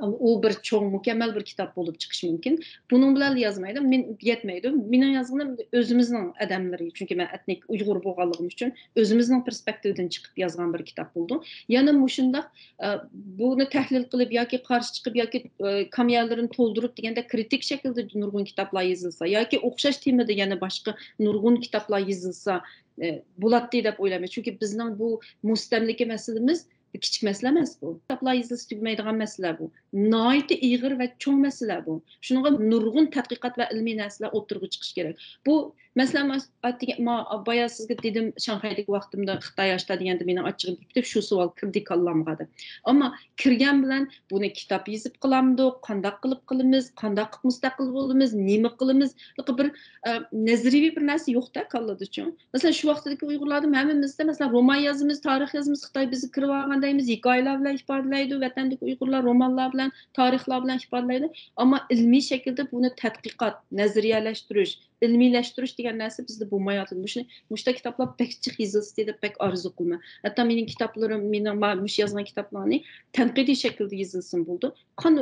ئۇ بىر چوڭ، مۇكەممەل بىر كىتاب بولۇپ چىقىشى مۇمكىن. بۇنىڭ بىلەنلا يازمايدۇ، مېن-، يەتمەيدۇ. مېنىڭ يازغىنىم ئۆزىمىزنىڭ ئادەملىرى، چۈنكى مەن ئېتنىك ئۇيغۇر بولغانلىقىم ئۈچۈن ئۆزىمىزنىڭ پېرسپېكتىۋىدىن چىقىپ يازغان بىر كىتاب بولىدۇ. يەنە مۇشۇنداق، ئە، بۇنى تەھلىل قىلىپ ياكى قارشى چىقىپ ياكى، ئە، كاميالىرىنى تولدۇرۇپ دېگەندە كرىتىك شەكىلدە نۇرغۇن كىتابلار يېزىلسا ياكى ئوخشاش تېمىدا يەنە باشقا نۇرغۇن كىتابلار يېزىلسا، ئە، بولاتتى دەپ ئويلايمەن. چۈنكى بىزنىڭ بۇ مۇستەملىكە مەسىلىمىز بىر كىچىك مەسىلە ئەمەس بۇ. كىتابلار يېزىلسا تۈگىمەيدىغان مەسىلە بۇ. ناھايىتى ئېغىر ۋە چوڭ مەسىلە بۇ. شۇنىڭغا نۇرغۇن تەتقىقات ۋە ئىلمىي نەرسىلەر ئوتتۇرىغا چىقىشى كېرەك. بۇ مەسىلەن، ماس-، ئاتىگە-، ما-، بايا سىزگە دېدىم، شاڭخەيدىكى ۋاقتىمدا خىتاي ئاشتا دېگەندە مېنىڭ ئاچچىقىم كېلىپ كېتىپ، شۇ سوئال كىردى كاللامغا دەپ. ئەمما كىرگەن بىلەن بۇنى كىتاب يېزىپ قىلامدۇق، قانداق قىلىپ قىلىمىز، قانداق قىلىپ مۇستەقىل بولىمىز، نېمە قىلىمىز؟ بىر، ئە، نەزەرىيىۋى بىر نەرسە يوق-دە كاللىدىچۇ. مەسىلەن، شۇ ۋاقتىدىكى ئۇيغۇرلاردا ھەممىمىزدە، مەسىلەن، رومان يازىمىز، تارىخ يازىمىز، خىتاي بىزگە كىرىۋالغان دەيمىز، ھېكايىلەر بىلەن ئىپادىلەيدۇ، ۋەتەندىكى ئۇيغۇرلار رومانلار بىلەن، تارىخلار بىلەن ئىپادىلەيدۇ. ئەمما ئىلمىي شەكىلدە بۇنى تەتقىقات، نەزەرىيەلەشتۈرۈش، ئىلمىيلەشتۈرۈش دېگەن نەرسە بىزدە بولمايۋاتىدۇ. مۇشۇنى، مۇشۇنداق كىتابلار بەك جىق يېزىلسا دەپ بەك ئارزۇ قىلىمەن. ھەتتا مېنىڭ كىتابلىرىم، مېنىڭ ما-، مۇشۇ يازغان كىتابلارنى تەنقىدىي شەكىلدە يېزىلسىمۇ بولىدۇ. قان-،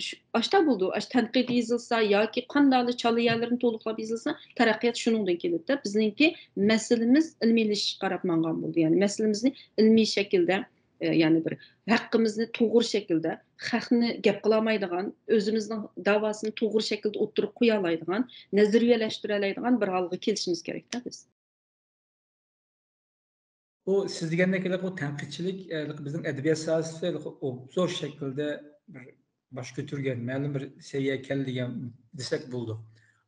شۇ، ئاشتا بولىدۇ. ئاش تەنقىد يېزىلسا ياكى قانداقلا چالا يەرلىرىنى تولۇقلاپ يېزىلسا، تەرەققىيات شۇنىڭدىن كېلىدۇ. بىزنىڭكى مەسىلىمىز ئىلمىيلىشىشكە قاراپ ماڭغان بولدى. يەنى مەسىلىمىزنى ئىلمىي شەكىلدە، ئە، يەنى بىر ھەققىمىزنى توغرا شەكىلدە، خەقنى گەپ قىلالمايدىغان، ئۆزىمىزنىڭ داۋاسىنى توغرا شەكىلدە ئوتتۇرىغا قويالايدىغان، نەزەرىيەلەشتۈرەلەيدىغان بىر ھالغا كېلىشىمىز كېرەكتە بىز. بۇ سىز دېگەندەك ھېلىقى بۇ تەنقىدچىلىك، ئە، ھېلىقى بىزنىڭ ئەدەبىيات ساھەسىدە ھېلىقى ئوبزور شەكلىدە بىر باش كۆتۈرگەن، مەلۇم بىر سەۋىيەگە كەلدى دېگەن دېسەك بولىدۇ.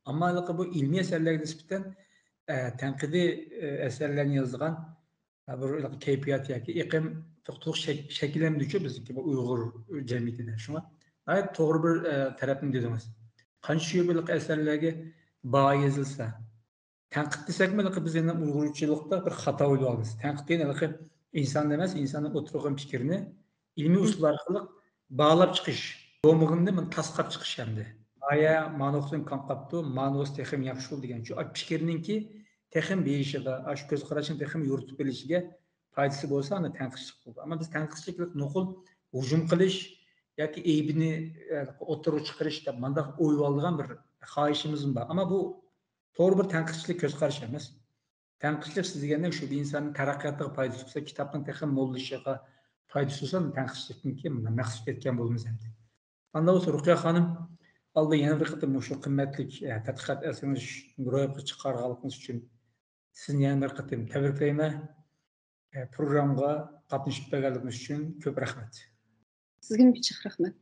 ئەمما ھېلىقى بۇ ئىلمىي ئەسەرلەرگە نىسبەتەن، ئە، تەنقىدىي، ئە، ئەسەرلەرنى يازىدىغان، ئە، بىر ھېلىقى كەيپىيات ياكى ئېقىم توختىلىق شەك-، شەكىللەندىچۇ بىزنىڭكى بۇ ئۇيغۇر جەمئىيىتىدە. شۇڭا ناھايىتى توغرا بىر، ئە، تەرەپنى دېدىڭىز. قانچە شۇ بىرلىق ئەسەرلەرگە باھا يېزىلسا، تەنقىد دېسەكمۇ، ھېلىقى بىز يەنە ئۇيغۇرچىلىقتا بىر خاتا ئويلىۋالىمىز. تەنقىد دېگەن ھېلىقى ئىنسان ئەمەس، ئىنساننىڭ ئوتتۇرىغا قويغان پىكرىنى ئىلمىي ئۇسۇل ئارقىلىق باھالاپ چىقىش، بولمىغىنىنى مانا تاسقاپ چىقىش ئەمدى. بايا مانا ئوخشىسۇن كەم قاپتۇ، مانا بولسا تېخىمۇ ياخشى بولىدۇ دېگەن شۇ پىكىرنىڭكى تېخىمۇ بېيىشىغا، ئاشۇ كۆز قاراشنى تېخىمۇ يورۇتۇپ بېرىشىگە پايدىسى بولسا، ئاندىن تەنقىدچىلىك بولىدۇ. ئەمما بىز تەنقىدچىلىك نوقۇل ھۇجۇم قىلىش ياكى ئەيىبىنى، ئە، ئوتتۇرىغا چىقىرىش دەپ مانداق ئويلاۋالىدىغان بىر خاھىشىمىزمۇ بار. ئەمما بۇ توغرا بىر تەنقىدچىلىك كۆز قارىشى ئەمەس. تەنقىدچىلىك سىز دېگەندەك شۇ بىر ئىنساننىڭ تەرەققىياتىغا پايدىسى بولسا، كىتابنىڭ تېخىمۇ موللىشىشىغا پايدىسى بولسا، تەنقىدچىلىكنىڭكى مۇنداق مەقسىتىگە يەتكەن بولىمىز ئەمدى. ئانداق بولسا رۇقىيە خانىم، ئالدىن يەنە بىر قېتىم مۇشۇ قىممەتلىك، ئە، تەتقىقات ئەسىرىڭىزنى روياپقا چىقارغانلىقىڭىز ئۈچۈن سىزنى يەنە بىر قېتىم تەبرىكلەيمەن. ئە، پروگراممىغا قاتنىشىپ بەرگەنلىكىڭىز ئۈچۈن كۆپ رەھمەت. سىزگىمۇ جىق رەھمەت.